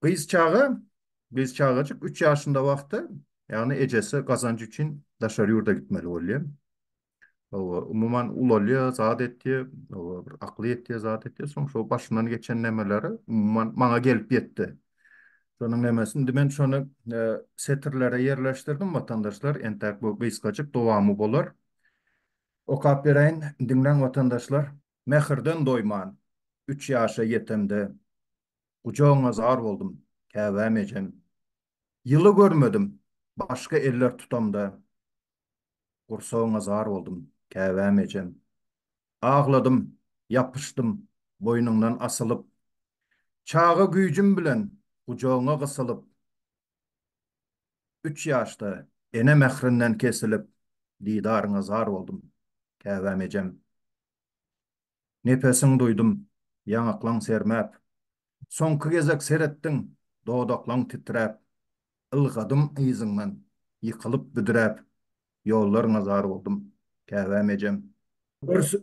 Gyz çaga, gyz çagajyk 3 ýaşynda wagty, ýagny ejesi gazanç üçin daşary ýurda gitmeli bolýar. Hawa, umuman ulalýar, zat etýär, hawa, bir akly ýetýär, zat etýär. Soň şo başyndan geçen nemeleri umuman maňa gelip ýetdi. Şonuň nemesi, indi men şony e, setirlere ýerleşdirdim watandaşlar, entäk bu gysgajyk dowamy bolar. Okap beräýin, diňläň watandaşlar. Mähirden doýman, üç ýaşa ýetemde, Gujagyňa zar boldum, käbäm ejem. Ýyly görmedim, başga eller tutamda, Gursagyňa zar boldum, käbäm ejem. Agladym, ýapyşdym, boýnuňdan asylyp. Çaga güýjüm bilen gujagyňa gysylyp. Üç ýaşda ene mährinden kesilip, Didaryňa zar boldum, käbäm ejem. Nepesiň duýdum, ýaňaklaň sermäp. Soňky gezek seretdiň, dodaklaň titräp. Ylgadym yzyňdan, ýykylyp büdräp, Ýollaryňa zar boldum, käbäm ejem.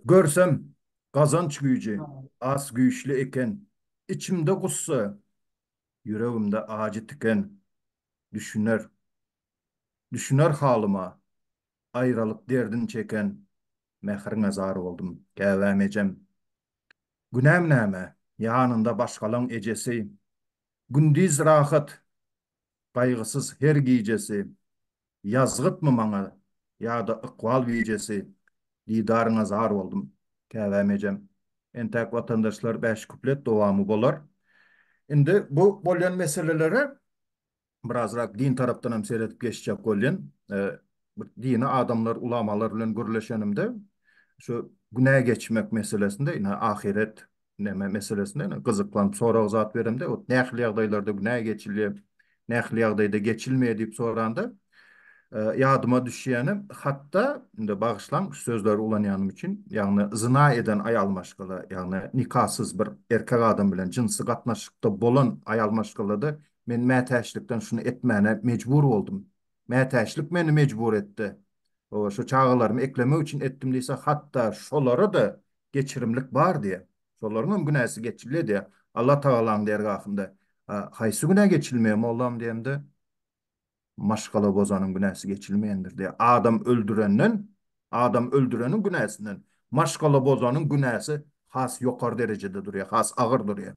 Görsem, gazanç güýji as güýçli eken, Içimde gussa, ýüregimde ajy tiken. Düşüner, düşüner halyma, aýralyk derdin çeken, Mähriňe zar boldum, käbäm ejem. Günäm näme, ýanynda başgalaň ejesi, Gündiz rahat, gaýgysyz her gijesi, Ýazgytmy maňa ýa-da ykbal bijesi, Didaryňa zar boldum, käbäm ejem. Entäk watandaşlar bäş kuplet dowamy bolar. Indi bu bolýan meselelere birazrak din tarapdan hem seredip geçjek bolýan. Bir dini adamlar, ulamalar bilen gürleşenimde şu günä geçmek meselesinde ine ahyret neme meselesinde ine gyzyklanyp sorag zat beremde ot nähili ýagdaýlarda günä geçilýär, nähili ýagdaýda geçilmeýär diýip soranda ýadyma düşýäni hatda indi bagyşlaň şu sözleri ulanýanym üçin ýagny zyna eden aýal maşgala ýagny nikasyz bir erkek adam bilen jynsy gatnaşykda bolan aýal maşgalada men mätäçlikden şuny etmäne mejbur boldum Mätäçlik meni mejbur etdi. Hawa, şu çagalarymy eklemek üçin etdim diýse, hatda şolara-da geçirimlik bar diýýär. Şolaryňam günäsi geçilýär diýýär. Allatagalaň dergahynda. A haýsy günä geçilmeýär, mollam diýemde, maşgala bozanyň günäsi geçilmeýändir diýýär. Adam öldürenden, adam öldüreniň günäsinden maşgala bozanyň günäsi has ýokary derejede durýar, has agyr durýar.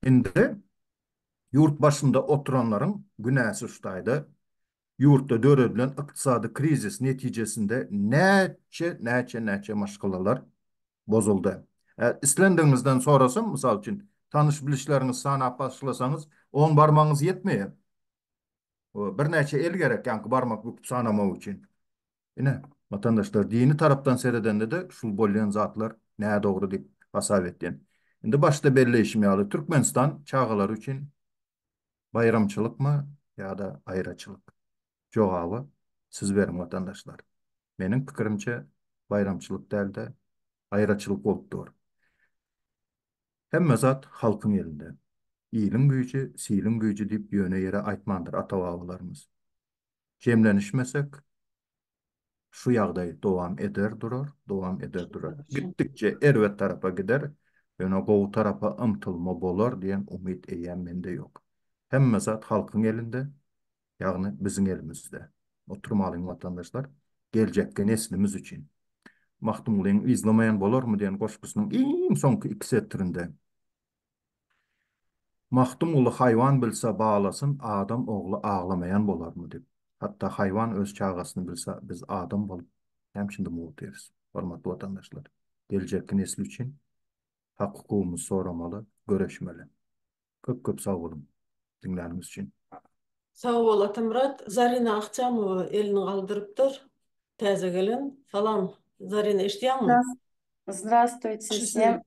Indi Ýurt başynda oturanlaryň günäsi şu taýda, ýurtda döredilen ykdysady krizis netijesinde näçe, näçe, näçe maşgalalar bozuldy. Islendigiňizden sorasam, mysal üçin, tanyş-bilişleriňizi sanap başlasaňyz, on barmagyňyz ýetmeýär. Birnäçe el gerek, ýaňky barmak büküp sanamak üçin. Ine, watandaşlar, dini tarapdan seredende-de şul bolýan zatlar nädogry diýip hasap etýän. Indi başda belleýşim ýaly, Türkmenistan çagalary üçin baýramçylykmy ýa-da aýraçylyk? Jogaby siz beriň watandaşlar. Meniň pikirimçe baýramçylyk däl-de, aýraçylyk bolup dur. Hemme zat halkyň elinde. Iliň güýji, siliň güýji diýip ýöne ýere aýtmandyr ata-babalarymyz. Jemlenişmesek, şu ýagdaý dowam eder durar, dowam eder durar. Gitdikçe erbet tarapa gider, ýöne gowy tarapa ymtylma bolar diýen umyt eýýäm mende ýok. Hemme zat halkyň elinde, ýagny biziň elimizde. Oturmalyň watandaşlar, geljekki neslimiz üçin. Magtymgulyň Yzlamaýan bolarmy diýen goşgusynyň iň soňky iki setirinde Magtymguly haýwan bilse balasyn adam ogly aglamaýan bolarmy diýip. Hatda haýwan öz çagasyny bilse biz adam bolup näme üçin dymyp otyrys? Hormatly watandaşlar, geljekki nesil üçin hak hukugymyzy soramaly, göreşmeli. Köp köp sag boluň diňläniňiz üçin. Sag bol Atamyrat. Zarina Ahjamowa elini galdyrypdyr. Täze gelen. Salam Zarina eşidýäňmi? Здравствуйте всем.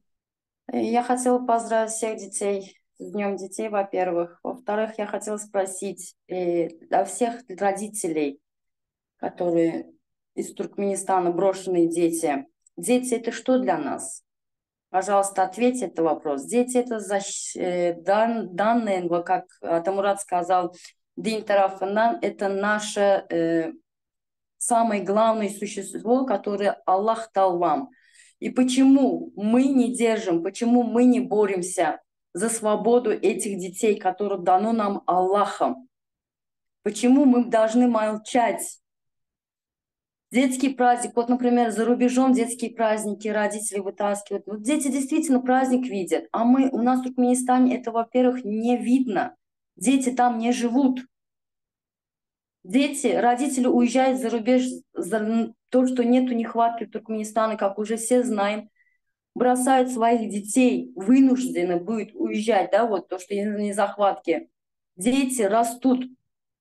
Я хотела поздравить всех детей с Днем детей, во-первых. Во-вторых, я хотела спросить для всех родителей, которые из Туркменистана брошенные дети. Дети – это что для нас? Пожалуйста, ответьте этот вопрос. Дети – это защ... дан... данные, как Атамурат сказал, din tarapyndan, это наше э, самое главное существо, которое Аллах дал вам. И почему мы не держим, почему мы не боремся за свободу этих детей, которые дано нам Аллахом? Почему мы должны молчать? Детский праздник, вот, например, за рубежом детские праздники родители вытаскивают. Вот дети действительно праздник видят, а мы, у нас в Туркменистане это, во-первых, не видно. Дети там не живут. Дети, родители уезжают за рубеж. за то, что нету нехватки в Туркменистане, как уже все знаем, бросают своих детей, вынуждены будут уезжать, да, вот то, что из-за незахватки. Дети растут,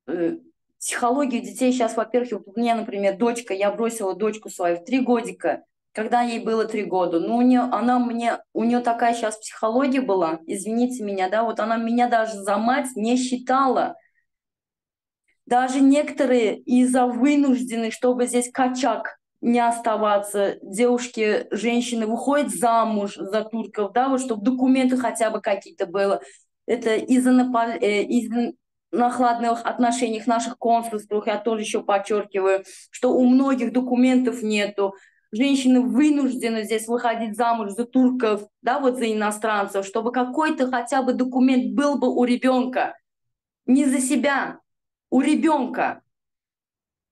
э, психология детей сейчас, во-первых, у меня, например, дочка, я бросила дочку свою в три годика, когда ей было три года. Ну, у нее, она мне, у нее такая сейчас психология была, извините меня, да, вот она меня даже за мать не считала. Даже некоторые из-за вынуждены, чтобы здесь kaçak не оставаться, девушки, женщины выходят замуж за турков, да, вот чтобы документы хотя бы какие-то было. Это из-за э, из нахладных отношениях наших консульствах, я тоже еще подчеркиваю, что у многих документов нету. Женщины вынуждены здесь выходить замуж за турков, да, вот за иностранцев, чтобы какой-то хотя бы документ был бы у ребенка. Не за себя, у ребенка.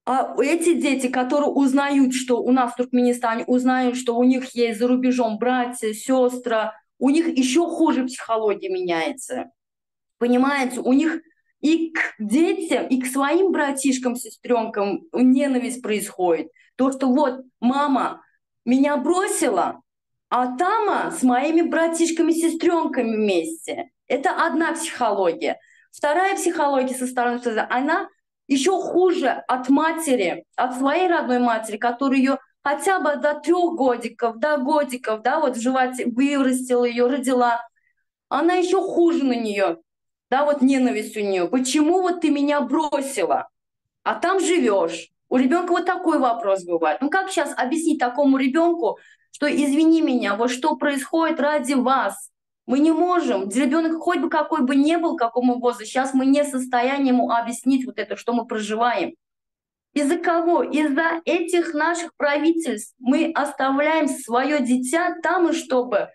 А эти дети, которые узнают, что у нас в Туркменистане, узнают, что у них есть за рубежом братья, сестры, у них еще хуже психология меняется. Понимаете, у них и к детям, и к своим братишкам, сестренкам ненависть происходит. То, что вот мама меня бросила, а тама с моими братишками, сестренками вместе. Это одна психология. Вторая психология со стороны, она еще хуже от матери, от своей родной матери, которая ее хотя бы до трех годиков, до годиков, да, вот в животе вырастила ее, родила. Она еще хуже на нее, да, вот ненависть у нее. Почему вот ты меня бросила, а там живешь? У ребенка вот такой вопрос бывает. Ну как сейчас объяснить такому ребенку, что извини меня, вот что происходит ради вас? Мы не можем. Ребенок хоть бы какой бы ни был, какому возрасту, сейчас мы не в состоянии ему объяснить вот это, что мы проживаем. Из-за кого? Из-за этих наших правительств мы оставляем свое дитя там, и чтобы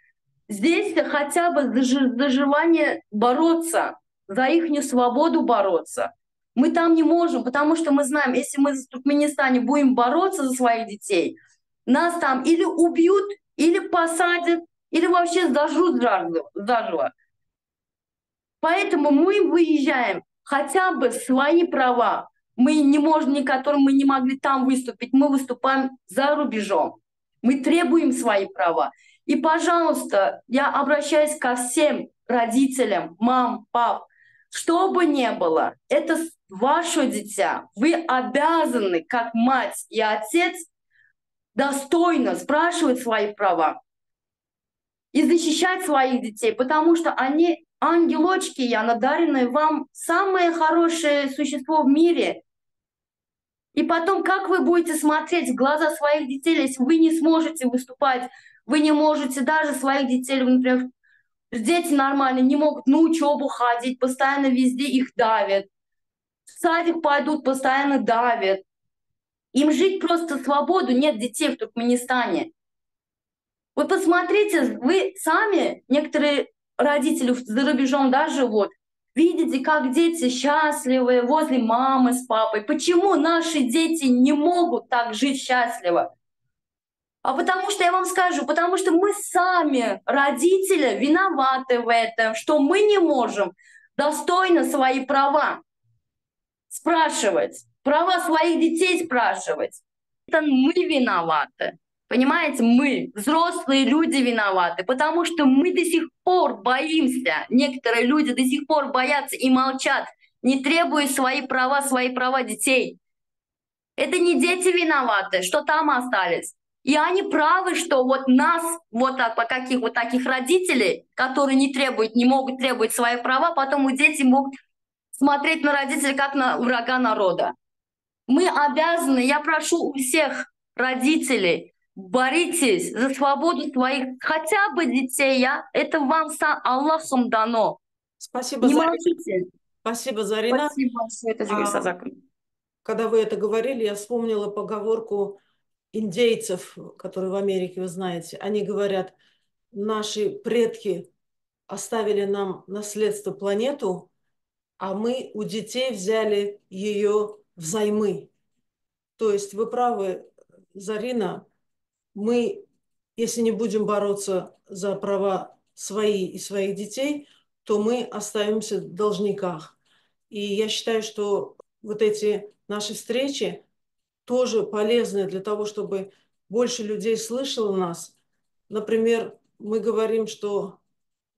здесь хотя бы за желание бороться, за их свободу бороться. Мы там не можем, потому что мы знаем, если мы в Туркменистане будем бороться за своих детей, нас там или убьют, или посадят, или вообще зажрут заживо. Поэтому мы выезжаем хотя бы свои права. Мы не можем, ни которым мы не могли там выступить, мы выступаем за рубежом. Мы требуем свои права. И, пожалуйста, я обращаюсь ко всем родителям, мам, пап, что бы ни было, это ваше дитя. Вы обязаны, как мать и отец, достойно спрашивать свои права и защищать своих детей, потому что они ангелочки, я надаренные вам самое хорошее существо в мире. И потом, как вы будете смотреть в глаза своих детей, если вы не сможете выступать, вы не можете даже своих детей, например, дети нормально не могут на учебу ходить, постоянно везде их давят. В садик пойдут, постоянно давят. Им жить просто свободу, нет детей в Туркменистане. Вот посмотрите, вы сами, некоторые родители за рубежом да, живут, видите, как дети счастливы возле мамы с папой. Почему наши дети не могут так жить счастливо? А потому что, я вам скажу, потому что мы сами, родители, виноваты в этом, что мы не можем достойно свои права спрашивать, права своих детей спрашивать. Это мы виноваты. Понимаете, мы, взрослые люди, виноваты, потому что мы до сих пор боимся, некоторые люди до сих пор боятся и молчат, не требуя свои права, свои права детей. Это не дети виноваты, что там остались. И они правы, что вот нас, вот так, по каких вот таких родителей, которые не требуют, не могут требовать свои права, потом у дети могут смотреть на родителей как на врага народа. Мы обязаны, я прошу у всех родителей, боритесь за свободу своих хотя бы детей, я, это вам сам Аллахом дано. Спасибо, Не Зарина. молчите. Спасибо, Зарина. Спасибо большое, А, Когда вы это говорили, я вспомнила поговорку индейцев, которые в Америке, вы знаете. Они говорят, наши предки оставили нам наследство планету, а мы у детей взяли ее взаймы. То есть вы правы, Зарина, мы, если не будем бороться за права свои и своих детей, то мы останемся в должниках. И я считаю, что вот эти наши встречи. тоже полезное для того, чтобы больше людей слышало нас. Например, мы говорим, что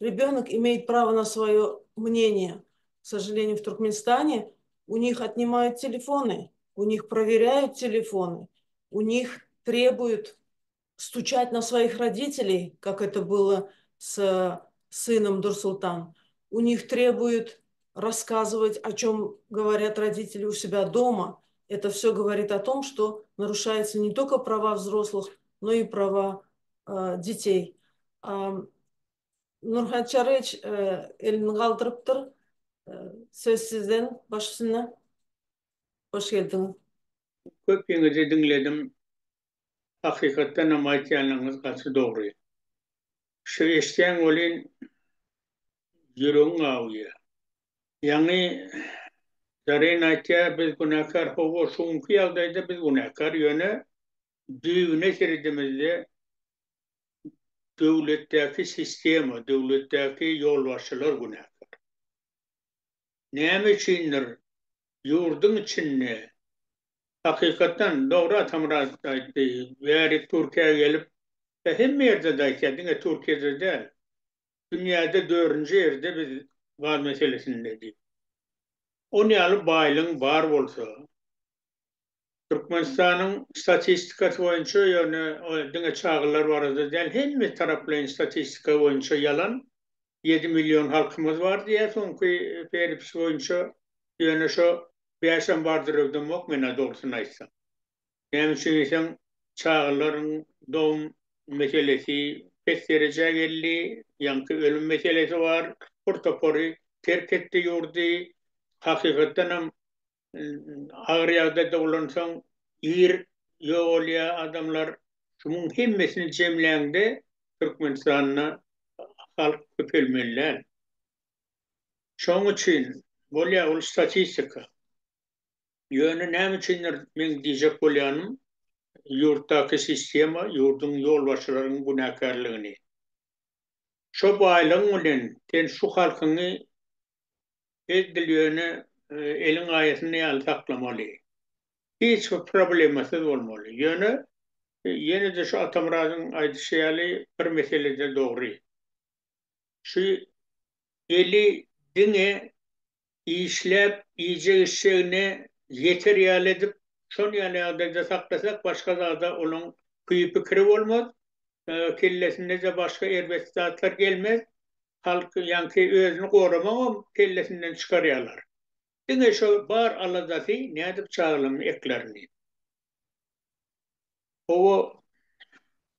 ребенок имеет право на свое мнение. К сожалению, в Туркменистане у них отнимают телефоны, у них проверяют телефоны, у них требуют стучать на своих родителей, как это было с сыном Дурсултан. У них требуют рассказывать, о чем говорят родители у себя дома. Это все говорит о том, что нарушаются не только права взрослых, но и права э, детей. Nurhan Çaryýewiç elini galdyrypdyr. Söz sizden baş üstüne. Hoş geldiňiz. Köpüňizi diňledim. Hakykatdanam aýtýanlaryňyz gaty dogry. Şu eşdýäň welin ýüregiň awuýar. Ýaňy Zaryn aýtýar biz günäkär hawa şu günki ýagdaýda biz günäkär ýöne düýbüne seredemizde döwletdäki sistema döwletdäki ýolbaşçylar günäkär. Näme üçindir ýurduň içinde hakykatdan dogry Atamyrat aýtdy bärik Türkiýä gelip hemme ýerde-de aýtýar diňe Türkiýede däl dünýäde dördünji ýerde biz gaz meselesinde diýip. On ýaly baýlygyň bar bolsa Türkmenistanyň statistikasy boýunça ýöne diňe çagalar barada däl hemme taraplaýyn statistika boýunça ýalan ýedi million halkymyz bar diýýär soňky peripis boýunça ýöne şo bäşem bardyr öwdemok menä dogrusyny aýtsam. Näme üçin diýseň çagalaryň dogum meselesi pes derejä geldi ýaňky ölüm meselesi bar bir topary terk etdi ýurdy hakykatdanam Agyr ýagdaýda bolansoň ir ýogalýar adamlar. Şunuň hemmesini jemläňde Türkmenistanda halk köpelmeli däl. Şonuň üçin bolýar ol statistika. Ýöne näme üçindir meň diýjek bolýanym ýurtdaky sistema, ýurduň ýolbaşçylarynyň günäkärligini. Şo baýlygyň bilen sen şu halkyňy Edil ýöne eliň aýasynda ýaly saklamaly. Hiç bir problemasyz bolmaly. Ýöne ýene-de şu Atamyradyň aýdyşy ýaly bir meselede dogry. Şu eli diňe işläp iýjek-içjegine ýeter ýaly edip şon ýaly ýagdaýda saklasak başga zada olaň küýi-pikiri bolmaz. Kellesinde-de başga erbet zatlar gelmez. Halk ýaňky özüni goramagam kellesinden çykarýarlar. Diňe şo bar aladasy nädip çagalaryny eklärin diýip. Hawa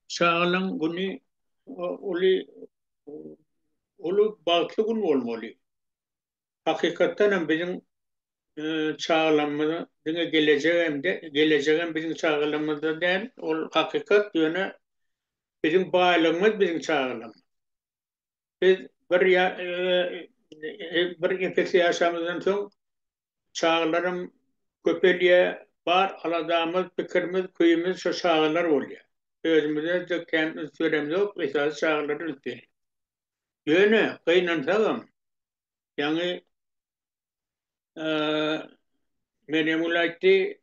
çagalaň güni uly uly bagtly gün bolmaly. Hakykatdan hem biziň çagalarymyz diňe gelejegem gelejegem biziň çagalarymyzda däl, ol hakykat ýöne biziň baýlygymyz biziň çagalarymyz. Biz bir bir epesi ýaşamyzdan soň çagalaram köpelýär, bar aladamyz, pikirimiz, küýümiz şo çagalar bolýar. Özümize-de kän üns beremzok, esasy çagalara üns berýäs. Ýöne gynansagam, ýaňy Merýemgül aýtdy,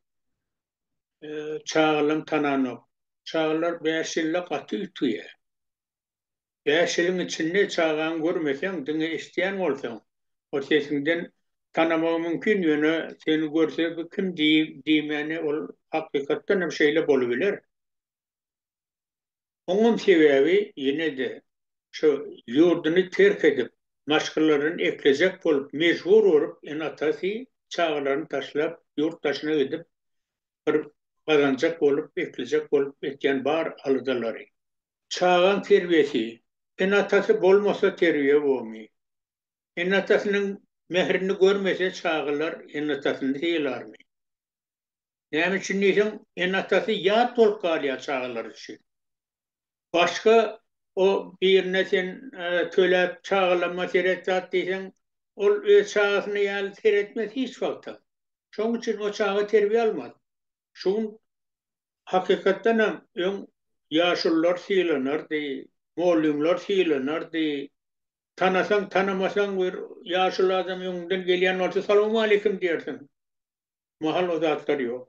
çagalam tananok. Çagalar bäş ýylda gaty üýtgeýär. Bäş ýylyň içinde çagaňy görmeseň, diňe eşidýän bolsaň, ol sesiňden tanamagy mümkin, ýöne seni görse bu kim diýmäni ol hakykatdan hem şeýle bolubiler. Oňam sebäbi ýene-de şu ýurduny terk edip, maşgalalaryny eklejek bolup mejbur bolup ene-atasy çagalaryny taşlap ýurt daşyna gidip bir gazanjak bolup eklejek bolup etýän bar aladalary. Çagaň terbiýesi, ene-atasy bolmasa terbiýe bomy? Ene-atasynyň mährini görmese çagalar ene-atasyny sylarmy? Näme üçin diýseň, ene-atasy ýat bolup galýar çagalar üçin. Başga o birine sen töläp çagalama seret zat diýseň, ol öz çagasyna ýaly seretmez hiç wagtam. Şoň üçin o çaga terbiýe almaz. Şu gün Hakykatdanam öň ýaşulular sylanardy, mugallymlar sylanardy. Tanasaň, tanamasaň bir ýaşuly adam öňüňden gelýän bolsa salowmaleýkim diýersiň. Mahal o zatlar ýok.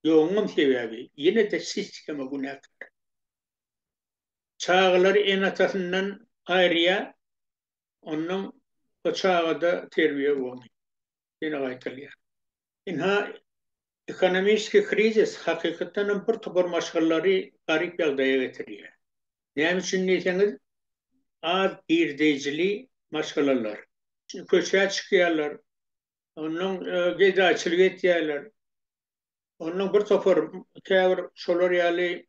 Ýoguňam sebäbi ýene-de sistema günäkär. Çagalary ene-atasyndan aýyrýar, onnoň o çagada terbiýe bolmaýar. Ýene gaýtalýar. Ynha, ekonomiski krizis hakykatdan hem bir topar maşgalalary garyp ýagdaýa getirýär. Näme üçin diýseňiz, az girdeýjili maşgalalar köçä çykýarlar, onnoň gedaýçylyk etýärler. Onnoň bir topar käbir şolar ýaly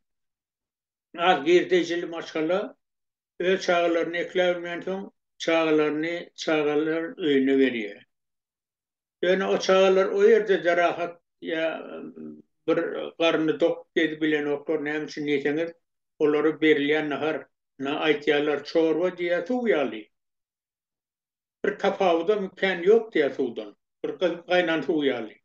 az girdeýjili maşgala öz çagalaryny ekläbilmänsoň, çagalaryny çagalar öýüne berýär. Ýöne o çagalar o ýerde-de rahat ýa bir garny dok gezip bilenoklar. Näme üçin diýseňiz, olara berilýän nahar, na aýtýarlar, çorba diýýär, suw ýaly. Bir tapawudam kän ýok diýýär suwdan. Bir gyzyp gaýnan suw ýaly.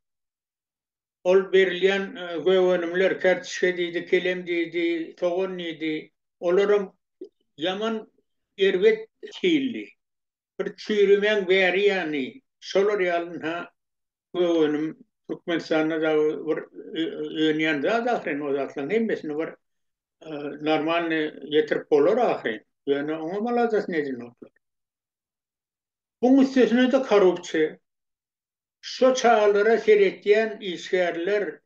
Ol berilýän gök önümler, kertişge diýdi, kelem diýdi, sogan diýdi, olaram ýaman erbet hilli. Bir çüýrümäň bäri ýany şolar ýaly ynha gök önüm Türkmenistanda dagy bir önýän zat ahyryn o zatlaryň hemmesini bir normalny getirip bolar ahyryn. Ýöne oňam aladasyny edinoklar. Buň üstesine-de korrupsiýa. Şo çagalara seretýän işgärler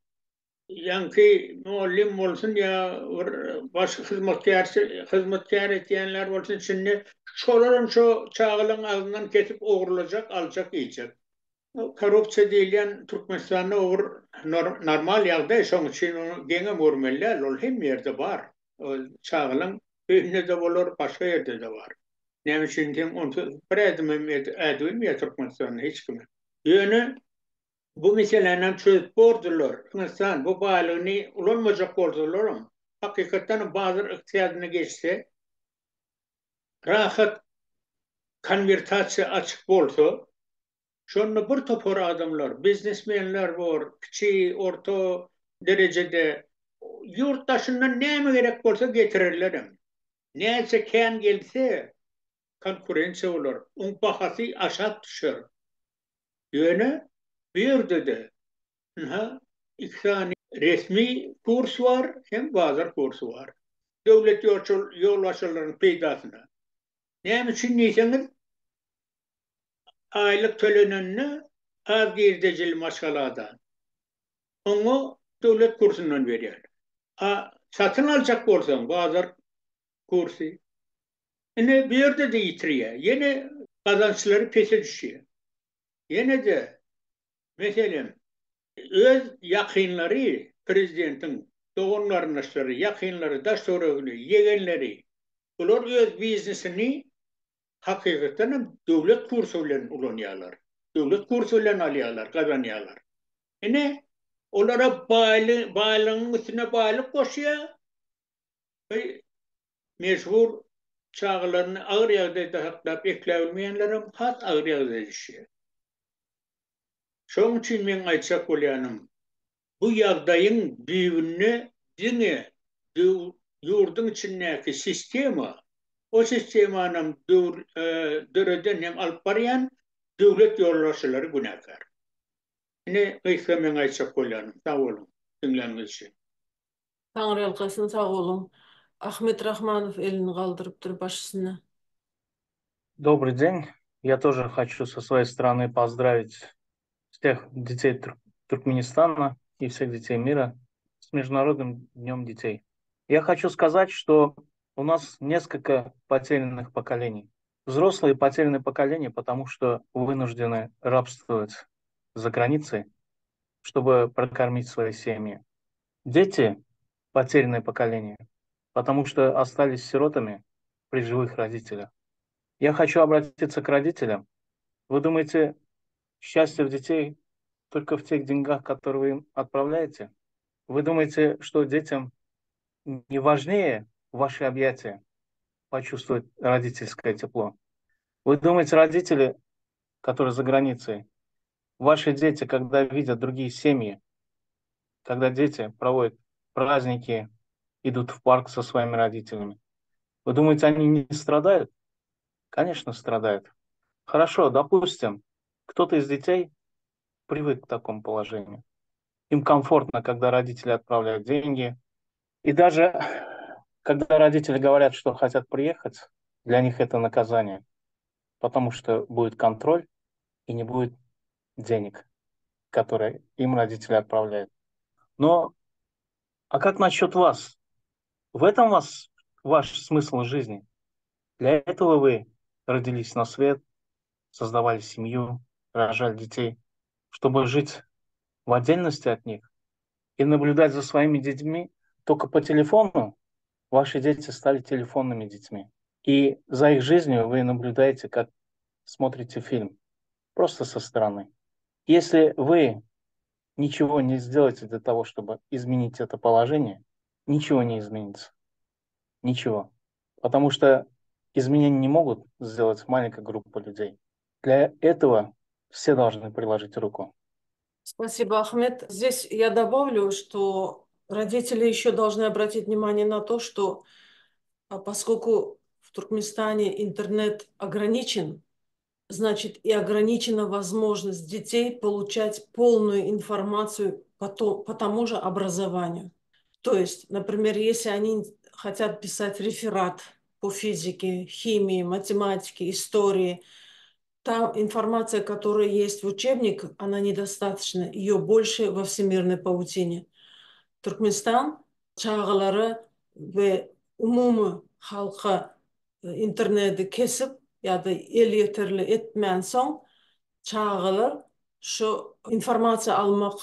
ýaňky mugallym bolsun ýa bir başga hyzmatkär hyzmatkär etýänler bolsun içinde şolaram şo çagalaryň agzyndan kesip ogurlajak aljak iýjek. Korrupsiýa diýilýän Türkmenistanda o bir normal ýagdaý şoň üçin ony geňem görmeli däl ol hemme ýerde bar. Ol çagalaň öýünde-de bolar başga ýerde-de bar. Näme üçin diýseň onsuz bir ädimem ädibilmeýär Türkmenistanda hiç kim. Ýöne bu meselänem çözüp bordular. Türkmenistan bu baýlygyny ulanmajak bolsalaram, hakykatdanam bazar ykdysadyna geçse, rahat konwertasiýa açyk bolsa, şonda bir topar adamlar, biznesmenler bor, kiçi, orta derejede ýurt daşyndan näme gerek bolsa getirerlerem. Näçe kän gelse, konkurensiýa bolar, oň bahasy aşak düşer. Ýöne bu ýerde-de ynha iki sany resmi kurs bar hem bazar kursy bar. Döwlet ýolbaşçylarynyň peýdasyna. Näme üçin diýseňiz, aýlyk tölenende az girdejili maşgalada oňa döwlet kursundan berýärler. A satyn aljak bolsaň bazar kursy. Ine bu ýerde-de ýitirýär. Ýene gazançlary pese düşýär. Ýene-de, meselem, öz ýakynlary prezidentiň dogan-garyndaşlary, ýakynlary, daş-töweregini, ýegenleri, bular öz biznesini hakykatdan hem döwlet kursy bilen ulanýarlar. Döwlet kursy bilen alýarlar, gazanýarlar. Ine, olara baýlygyň üstüne baýlyk goşýar. Mejbur çagalaryny agyr ýagdaýda saklap ekläbilmeýänlerem has agyr ýagdaýa düşýär. Şonuň üçin meň aýtjak bolýanym, bu ýagdaýyň düýbünde diňe ýurduň içindäki sistema, o sistemanam döreden hem alyp barýan döwlet ýolbaşçylary günäkär. Ine gysga meň aýtjak bolýanym. Sag boluň diňläniňiz üçin. Taňryýalkasyn sag boluň. Ahmet Rahmanow elini galdyrypdyr başysyna. Добрый день. Я тоже хочу со своей стороны поздравить всех детей Туркменистана и всех детей мира с Международным днем детей. Я хочу сказать, что у нас несколько потерянных поколений. Взрослые потерянные поколения, потому что вынуждены рабствовать за границей, чтобы прокормить свои семьи. Дети – потерянное поколение, потому что остались сиротами при живых родителях. Я хочу обратиться к родителям. Вы думаете, счастье в детей только в тех деньгах, которые вы им отправляете? Вы думаете, что детям не важнее ваши объятия, почувствовать родительское тепло? Вы думаете, родители, которые за границей, ваши дети, когда видят другие семьи, когда дети проводят праздники, идут в парк со своими родителями, вы думаете, они не страдают? Конечно, страдают. Хорошо, допустим, кто-то из детей привык к такому положению. Им комфортно, когда родители отправляют деньги. И даже когда родители говорят, что хотят приехать, для них это наказание, потому что будет контроль и не будет денег, которые им родители отправляют. Но а как насчет вас? В этом вас, ваш смысл жизни? Для этого вы родились на свет, создавали семью, рожали детей, чтобы жить в отдельности от них и наблюдать за своими детьми только по телефону, ваши дети стали телефонными детьми. И за их жизнью вы наблюдаете, как смотрите фильм, просто со стороны. Если вы ничего не сделаете для того, чтобы изменить это положение, ничего не изменится. Ничего. Потому что изменения не могут сделать маленькая группа людей. Для этого все должны приложить руку. Спасибо, Ахмед. Здесь я добавлю, что родители еще должны обратить внимание на то, что а, поскольку в Туркменистане интернет ограничен, значит и ограничена возможность детей получать полную информацию по, то, по тому же образованию. То есть, например, если они хотят писать реферат по физике, химии, математике, истории, та информация, которая есть в учебниках, она недостаточна. Ее больше во всемирной паутине. Türkmenistan çagalara we umumy halka interneti kesip ýa-da elýeterli etmänsoň çagalar şu informasiýa almak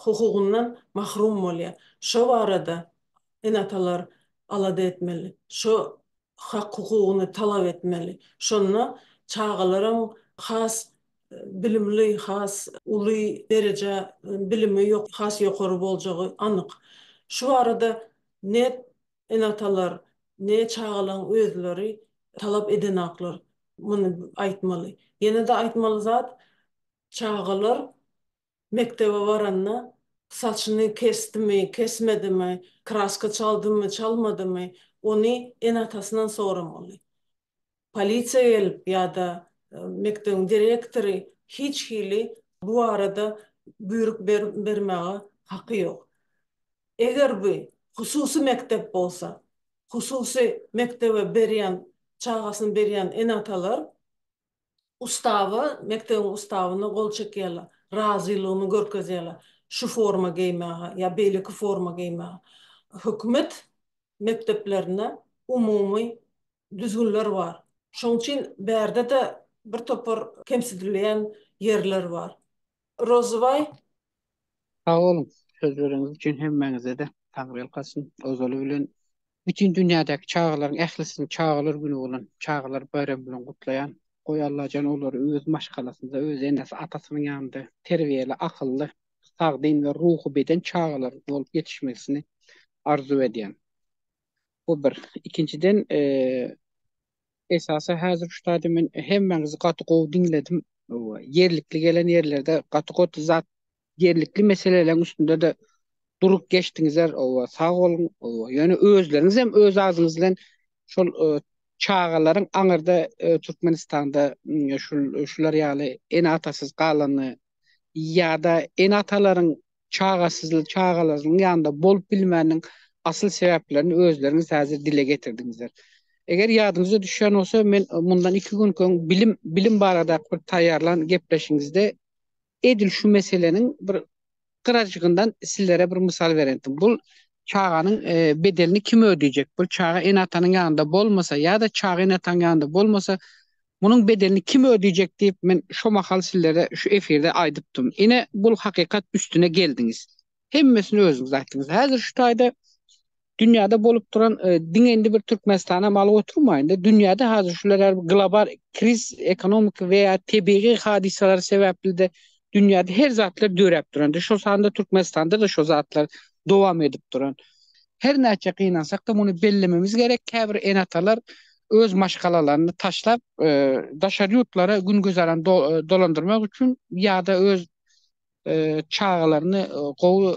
hukugyndan mahrum bolýar. Şo barada ene-atalar alada etmeli. Şo hak-hukugyny talap etmeli. Şonda çagalaryň has bilimli, has uly dereje bilimi ýok, has ýokary boljagy anyk. Şu barada ne ene-atalar, ne çagalaryň özleri talap edenaklar. Muny aýtmaly. Ýene-de aýtmaly zat, çagalar mekdebe baranda saçyny kesdimi, kesmedimi, kraska çaldymy, çalmadymy, ony ene-atasyndan soramaly. Polisiýa gelip ýa-da mekdebiň direktory hiç hili bu barada buýruk bermäge haky ýok. Eger bu hususy mekdep bolsa, hususy mekdebe berýän, çagasyny berýän ene-atalar ustawa, mekdebiň ustawyna gol çekýärler, razylygyny görkezýärler şu forma geýmäge ýa beýleki forma geýmäge. Hökümet mekdeplerinde umumy düzgünler bar. Şonuň üçin bärde-de bir topar kemsidilýän ýerler bar. Rozybaý. Sag boluň söz bereniňiz üçin hemmäňizede taňryýalkasyn. Ozaly bilen bütin dünýädäki çagalaryň ählisini çagalar güni bolan çagalar baýramy bilen gutlaýan. Goý Allajan olary öz maşgalasynda öz enesi atasynyň ýanynda terbiýeli akylly sagdyn we ruhy beden çagalar bolup ýetişmesini arzuw edýän. Bu bir. Ikinjiden esasy häzir şu taýda men hemmäňizi gaty gowy diňledim. Ýerlikli gelen ýerlerde gaty goty zat ýerlikli meseleleriň üstünde-de durup geçdiňizler. Owa, sag boluň. Owa, ýöne özleriňiz hem öz agzyňyz bilen şol çagalaryň aňyrda Türkmenistanda şul şular ýaly ene-atasyz galany ýa-da ene-atalaryň çagasyz çagalarynyň ýanynda bolup bilmäniniň asyl sebäplerini özleriňiz häzir dile getirdiňizler. Eger ýadyňyza düşýän bolsa, men mundan iki gün öň bilim bilim baradaky bir taýýarlan gepleşiňizde edil şu meseleniň bir gyrajygyndan sizlere bir mysal berendim. Bu çaganyň bedelini kim ödeýjek? Bu çaga ene-atanyň ýanynda bolmasa ýa-da çaga ene-atanyň ýanynda bolmasa, Munuň bedelini kim ödeýjek diýip men şo mahal sizlere şu efirde aýdypdym. Ine bul hakykat üstüne geldiňiz. Hemmesini özüňiz aýtdyňyz. Häzir şu taýda dünýäde bolup duran diňe indi bir Türkmenistanam alyp oturmaýyn-da, dünýäde häzir şular ýaly bir global kriz ekonomiki we ýa tebigy hadysalar sebäpli-de dünýäde her zatlar döräp duran. Şol sanda Türkmenistanda-da şo zatlar dowam edip duran. Her näçe gynansak-da muny bellememiz gerek, käbir ene-atalar öz maşgalalaryny taşlap, daşary ýurtlara gün-güzeran dolandyrmak üçin ýa-da öz çagalaryny gowy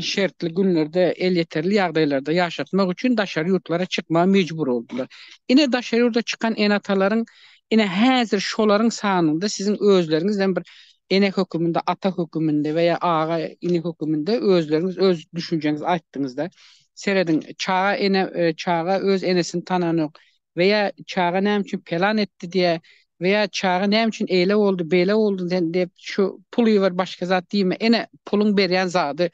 şertli günlerde, elýeterli ýagdaýlarda ýaşatmak üçin daşary ýurtlara çykmaga mejbur boldular. Ine, daşary ýurda çykan ene-atalaryň, ine, häzir şolaryň sanynda siziň özleriňizden bir. ene höküminde, ata höküminde we ýa aga, ini höküminde özleriňiz öz düşünjeňizi aýtdyňyzda. Serediň, çaga ene çaga öz enesini tananok we ýa çaga näme üçin pelan etdi diýä we ýa çaga näme üçin eýle boldy, beýle boldy sen diýip şu pul iber başga zat diýme. Ene puluň berýän zady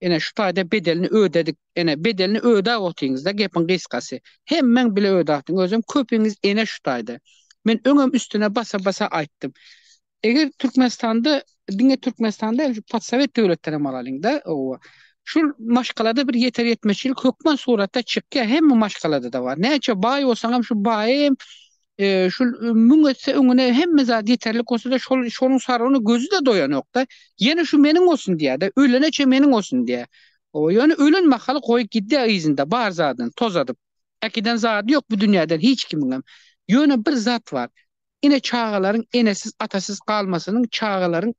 ene şu taýda bedelini ödedik. Ene bedelini ödäp otyňyzda gepiň gysgasy. Hemmäň bile ödäpdiň özem köpiňiz ene şu taýda. Men öňem üstüne basa basa aýtdym. Eger Türkmenistanda diňe Türkmenistanda däl şu podsowet döwletlerem alalyňda owa. Şul maşgalada bir ýeter ýetmezçilik hökman suratda çykýar hemme maşgaladada bar. Näçe baý bolsaňam şu baýa hem şul müň etse öňüne hemme zat ýeterlik bolsada şol şonuň sarygyna gözü-de doýanokda. Ýene şu meniň bolsun diýýär-de, öleneçe meniň bolsun diýýär. Owa ýöne ölen mahaly goýup gidýär yzynda bar zadyny tozadyp. Äkiden zady ýok bu dünýäden hiç kimiňem. Ýöne bir zat bar. Ine çagalaryň enesiz atasyz galmasynyň çagalaryň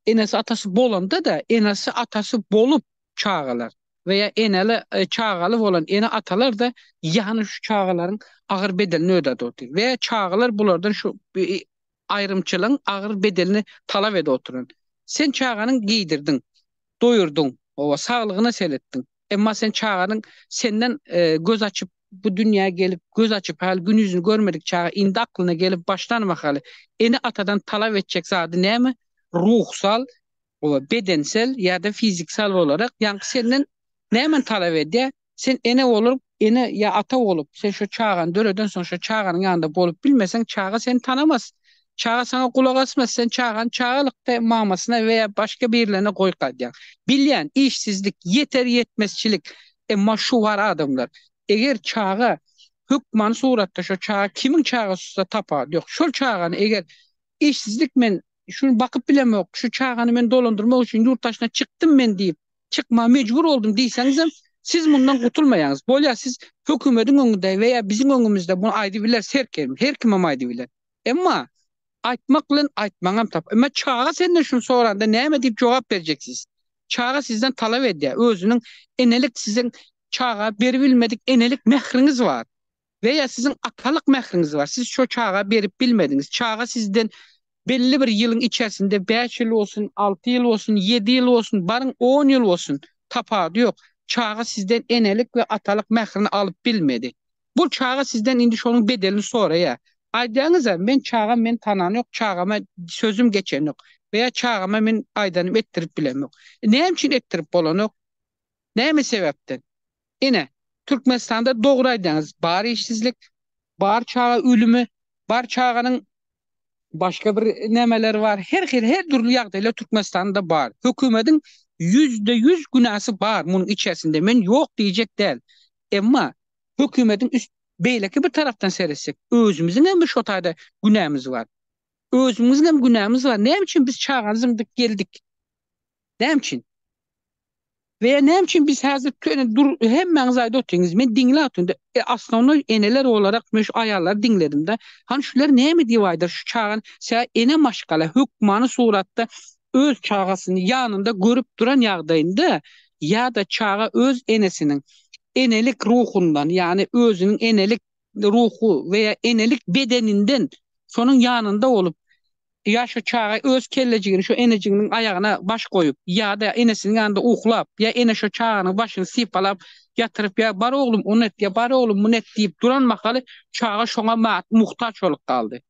enesi atasy bolanda-da enesi atasy bolup çagalar we ýa eneli çagaly bolan ene atalar-da ýany şu çagalaryň agyr bedelini ödedi otyr we çagalar bulardan şu aýrymçylygyň agyr bedelini talap edip oturan. Sen çaganyň geýdirdiň, doýurdyň, oba saglygyna seretdiň. Emma sen çaganyň senden göz açyp bu dünýä gelip göz açyp häli gün ýüzüni görmedik çaga indi aklyna gelip başlan mahaly ene atadan talap etjek zady näme ruhsal we bedensel ýa-da fiziksal bolarak ýaňky senden nämeni talap edýär sen ene bolup ene ýa ata bolup sen şo çagany döredensoň şo çaganyň ýanynda bolup bilmeseň çaga seni tanamaz Çaga saňa gulak asmaz, sen çagany çagalykda mamasyna we ýa başga birlerine goýup gaýdýaň. Bilýän, işsizlik, ýeter-ýetmezçilik, emma şu bar adamlar, eger çaga hökmany suratda şo çaga kimiň çagasy bolsa tapawudy ýok, şol çagany eger işsizlik men şuny bakyp bilemok, şu çagany men dolandyrmak üçin ýurt daşyna çykdym men diýip, çykmaga mejbur boldum diýseňizem, siz mundan gutulmaýaňyz. Bolýar siz hökümediň öňünde we ýa biziň öňümizde muny aýdybileris her kim, her kimem aýdybiler. Emma aýtmak bilen aýtmaňam tap. Emma çaga senden şuny soranda näme diýip jogap berjeksiz? Çaga sizden talap edýär. Özüniň enelik siziň çaga beribilmedik enelik mähriňiz bar. We ýa siziň atalyk mähriňiz bar. Siz şo çaga berip bilmediňiz. Çaga sizden belli bir ýylyň içerisinde 5 ýyl bolsun, 6 ýyl bolsun, 7 ýyl bolsun, baryň 10 ýyl bolsun, tapawudy ýok. Çaga sizden enelik we atalyk mährini alyp bilmedi. Bu çaga sizden indi şonuň bedelini soraýar. Aýdýaňyza, men çagam meni tananok, çagama sözüm geçenok we ýa çagama men aýdanymy etdirip bilemok. Näme üçin etdirip bolanok? Näme sebäpden? Ine, Türkmenistanda dogry aýdýaňyz, bar işsizlik, bar çaga ölümi, bar çaganyň başga bir nämeleri bar, her hili, her dürli ýagdaýlar Türkmenistanda bar. Hökümediň 100% günäsi bar munuň içerisinde, men ýok diýjek däl. Emma hökümediň üst beýleki bir tarapdan seretsek, özümiziň hem bir şo taýda günämiz bar. Özümiziň hem günämiz bar. Näme üçin biz çagany zyňdyk geldik? Näme üçin? We näme üçin biz häzir tüne dur hemmäňiz aýdyp otyňyz. Men diňläp otyryn. E, osnovnoý eneler olarak men şu aýallary diňledim-de. Hany şular näme diýip aýdar şu çagany sä ene maşgala hökmany suratda öz çagasyny ýanynda görüp duran ýagdaýynda ýa-da çaga öz enesiniň enelik ruhundan, ýagny özüniň enelik ruhy we ýa enelik bedeninden şonuň ýanynda bolup, ýa şo çaga öz kellejigini şo enejiginiň aýagyna baş goýup, ýa-da enesiniň ýanynda uklap, ýa ene şo çaganyň başyny sypalap ýatyryp, ýa bar oglum ony et, ýa bar oglum muny et diýip duran mahaly çaga şoňa muhtaç bolup galdy.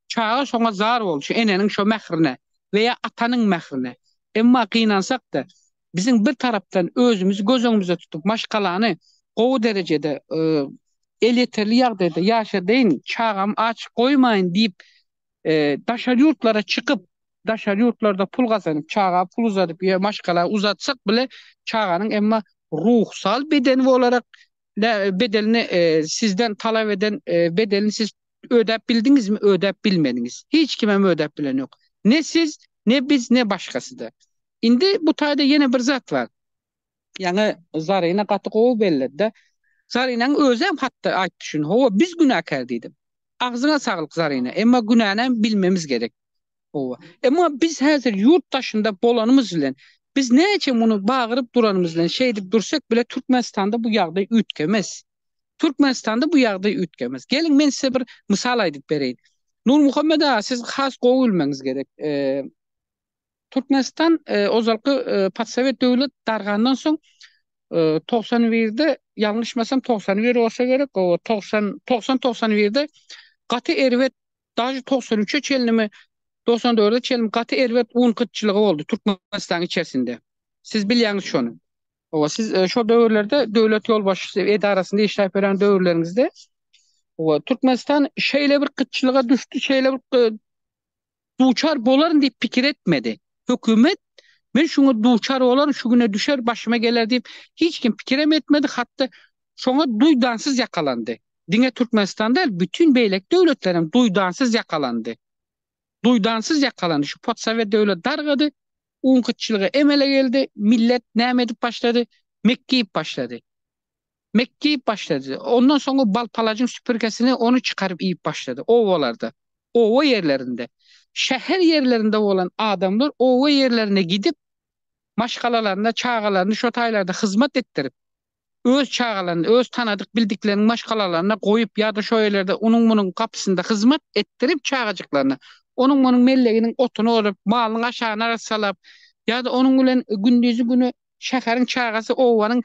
Çaga şoňa zar boldy, şu eneniň şo mährine we ýa atanyň mährine. Emma gynansak-da, biziň bir tarapdan özümizi göz öňümizde tutup, maşgalany gowy derejede, elýeterli ýagdaýda ýaşadaýyn, çagamy aç goýmaýyn diýip, daşary ýurtlara çykyp, daşary ýurtlarda pul gazanyp, çaga pul uzadyp ýa maşgala uzatsak bile çaganyň emma ruhsal bedeni bolarak bedelini sizden talap eden bedelini siz ödäp bildiňizmi? Ödäp bilmediňiz. Hiç kimem ödäp bilen ýok. Ne siz, ne biz, ne başgasy-da. Indi bu taýda ýene bir zat bar. Ýaňy Zarina gaty gowy belledi-de. Zarinaň özem hatda aýtdy şuny. Hawa, biz günäkär diýdi. Agzyňa saglyk Zarina. Emma günäni bilmemiz gerek. Hawa. Emma biz häzir ýurt daşynda bolanymyz bilen, biz näçe muny bagyryp duranymyz bilen şeýdip dursak bile Türkmenistanda bu ýagdaý üýtgemez. Türkmenistanda bu ýagdaý üýtgemez. Geliň men size bir mysal aýdyp bereýin. Nurmuhammet aga siz has gowy bilmegiňiz gerek. Türkmenistan ozalky podsowet döwlet dargandan soň 91-de ýalňyşmasam 91 bolsa gerek, o 90 90 91-de gaty erbet daže 93-e çenlimi 94-e çenlimi gaty erbet un gytçylygy boldy Türkmenistanyň içerisinde. Siz bilýäňiz şony. Owa siz şo döwürlerde döwlet ýolbaşçysy edarasynda işläp ýören döwürleriňizde owa Türkmenistan şeýle bir gytçylyga düşdi, şeýle bir duçar bolaryn diýip pikir etmedi. Hökümet men şuňa duçar bolaryn, şu güne düşer, başyma geler diýip hiç kim pikirem etmedi, hatda şoňa duýdansyz ýakalandy. Diňe Türkmenistan däl, bütin beýleki döwletler hem duýdansyz ýakalandy. Duýdansyz ýakalandy. Şu podsowet döwlet dargady, un gytçylygy emele geldi, millet näme edip başlady? Mekge iýip başlady. Mekge iýip başlady. Ondan soň o bal-palajyň süpürgesini ony çykaryp iýip başlady. Obalarda, oba ýerlerinde. Şäher ýerlerinde bolan adamlar oba ýerlerine gidip, maşgalalaryna, çagalaryny şo taýlarda hyzmat etdirip, öz çagalaryny, öz tanadyk bildikleriniň maşgalalaryna goýup ýa-da şo ýerlerde onuň-munuň gapysynda hyzmat etdirip çagajyklaryna, onuň-munuň melleginiň otuny orup, malynyň aşagyny arassalap ýa-da onuň bilen gündizi-güni Şäheriň çagasy obanyň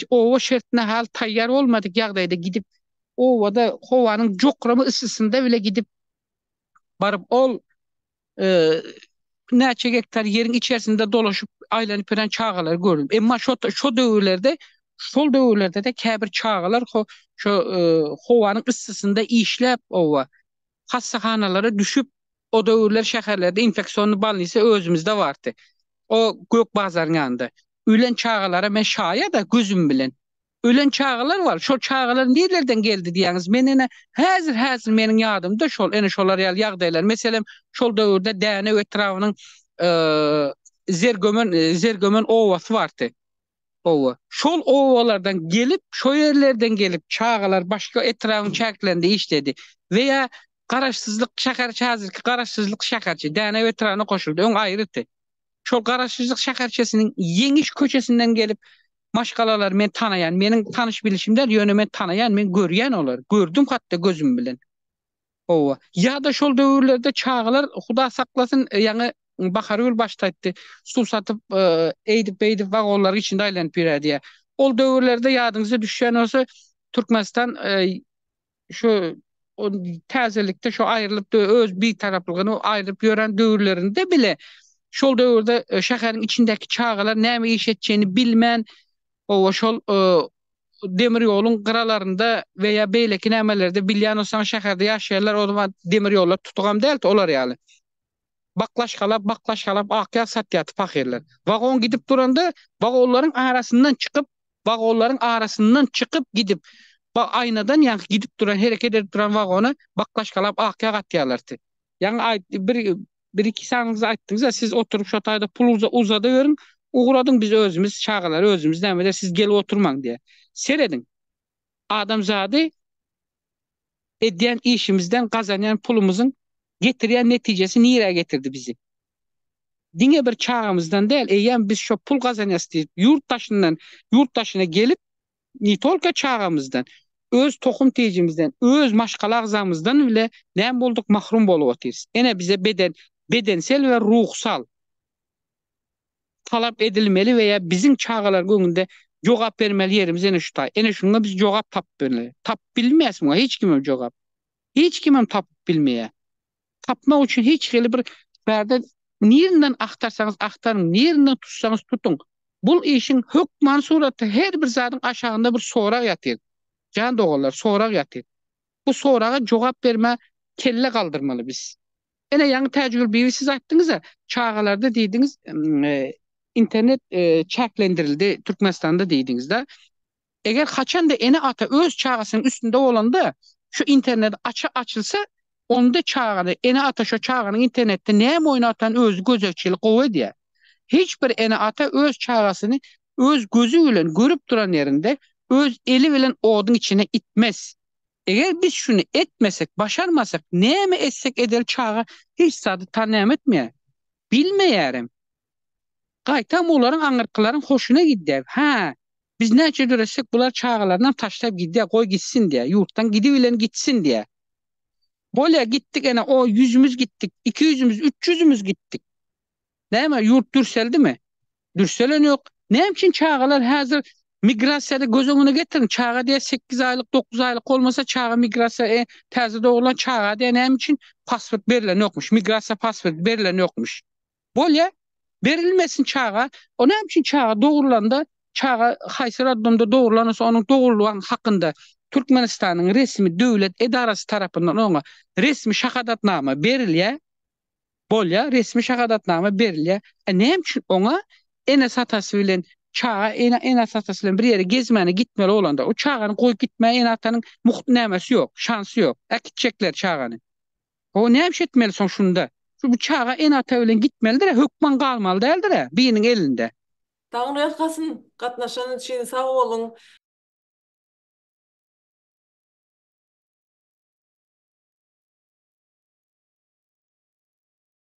oba şertine hal taýýar bolmadyk ýagdaýda gidip, obada howanyň jokrama yssysynda bile gidip baryp ol näçe gektar ýeriň içerisinde dolaşyp aýlanyp ýören çagalary gördüm. Emma şo şo döwürlerde şol döwürlerde-de käbir çagalar şo howanyň yssysynda işläp oba hassahanalara düşüp O döwürler şäherlerde infeksionnyý bolnisa özümizde bardy. O gök bazaryň ýanynda. Ölen çagalara men şaýada gözüm bilen. Ölen çagalar bar. Şol çagalar nirlerden geldi diýýäňiz. Men ene häzir häzir meniň ýadymda şol ene şolar ýaly ýagdaýlar. Meselem şol döwürde Dänew etrabynyň Zergömen Zergömen obasy bardy. Oba. Şol obalardan gelip, şo ýerlerden gelip, çagalar başga etrabyň çäklerinde işledi. We ýa Garaşsyzlyk şäherçe häzirki Garaşsyzlyk şäherçe, Dänew etrabyna goşuldy, öň aýrydy. Şol Garaşsyzlyk şäherçesiniň Ýeňiş köçesinden gelip, maşgalalary men tanaýan, meniň tanyş-bilişim däl, ýöne men tanaýan, men görýän olary, gördüm hatda gözüm bilen. Hawa. Ýa-da şol döwürlerde çagalar, Huda saklasyn, ýaňy Bahargül başda aýtdy, suw satyp, eýdip-beýdip wagonlaryň içinde aýlanyp ýörýär diýýär. Ol döwürlerde ýadyňyza düşýän bolsa, Türkmenistan şu täzelikde şu aýrylyp öz bitaraplygyny aýryp ýören döwürlerinde bile şol döwürde şäheriň içindäki çagalar näme iş etjegini bilmän, hawa şol demir ýoluň gyralarynda we ýa beýleki nämelerde bilýän bolsaň şäherde ýaşaýanlar o zaman demir ýollar tutugam däldi olar ýaly. Baklaşkalap baklaşkalap ak ýag satýardy pahyrlar. Wagon gidip duranda wagonlaryň arasyndan çykyp wagonlaryň arasyndan çykyp gidip ba aýnadan ýaňky gidip duran hereket edip duran wagona baklaşkalap ak ýag atýarlardy. Ýaňy aýt bir Bir iki sanyňyz aýtdyňyza siz oturyp şo taýda pul uzadaweriň ugradyň biz özümiz çagalary özümiz näme eder siz gelip oturmaň diýýär. Serediň adamzady edýän işimizden gazanýan pulumyzyň getirýän netijesi nirä getirdi bizi. Diňe bir çagamyzdan däl eýýäm biz şo pul gazanýas diýip ýurt daşyndan ýurt daşyna gelip Ne tolko çagamyzdan, öz tohum tejimizden, öz maşgala agzamyzdan bile näme bolduk mahrum bolup otyrys. Ene bize beden, bedensel we ruhsal talap edilmeli we ýa biziň çagalaryň öňünde jogap bermeli ýerimiz ene şu taý. Ene şuňa biz jogap tapyp bilmeli. Tapyp bilmeýäs muňa hiç kimem jogap. Hiç kimem tapyp bilmeýär. Tapmak üçin hiç hili bir bärde nirinden agtarsaňyz agtaryň, nirinden tutsaňyz tutuň. Bul işiň hökmany suratda her bir zadyň aşagynda bir sorag ýatyr. Jan doganlar, sorag ýatyr. Bu soraga jogap bermä kelle galdyrmaly biz. Ene ýaňy Täjigül bibi siz aýtdyňyza, çagalarda diýdiňiz, internet çäklendirildi Türkmenistanda diýdiňiz-de. Eger haçanda ene-ata öz çagasynyň üstünde bolanda şu internet açy açylsa onda çagany ene-ata şo çaganyň internetde näme oýnatany özi gözegçilik gowy edýär. Hiç bir ene-ata öz çagasyny öz gözi bilen görüp duran ýerinde öz eli bilen oduň içine itmez. Eger biz şuny etmesek başarmasak näme etsek edeli çaga hiç zady ta näme etmeýär. Bilmeýärem. Gaýtam olaryň aňyrkylaryň hoşuna gidýär. Hä, biz näçe döretsek bular çagalarynam taşlap gidýär, goý gitsin diýýär. Ýurtdan gidibilen gitsin diýýär. Bolýa gitdik ene o ýüzümiz gitdik, iki ýüzümiz, üç ýüzümiz gitdik. Näme ýurt dürseldimi? Dürselen ýok. Näme üçin çagalar häzir migrasiýada göz öňüne getiriň, çaga diýä 8 aýlyk, 9 aýlyk bolmasa çaga migrasiýa e, täze dogrulan çaga diýä näme üçin pasport berilen ýokmuş, migrasiýa pasport berilen ýokmuş. Bolýa berilmesin çaga. O näme üçin çaga dogrulanda çaga haýsy roddomda dogrulan bolsa onuň dogrulan hakynda Türkmenistanyň resmi döwlet edarasy tarapyndan oňa resmi şahadatnama berilýär. Bolýar, resmi şahadatnama berilýär. E näme üçin oňa ene-atasy bilen çaga ene ene-atasy bilen bir ýere gezmäne gitmeli bolanda, o çagany goýup gitmäge ene-atanyň mugt nämesi ýok, şansy ýok. Äkitjekler çagany. O näme iş etmeli soň şunda? Şu bu çaga ene-ata bilen gitmelidir, hökman galmaly däldir, biriniň elinde. Taňryýalkasyn, gatnaşan üçin sag boluň.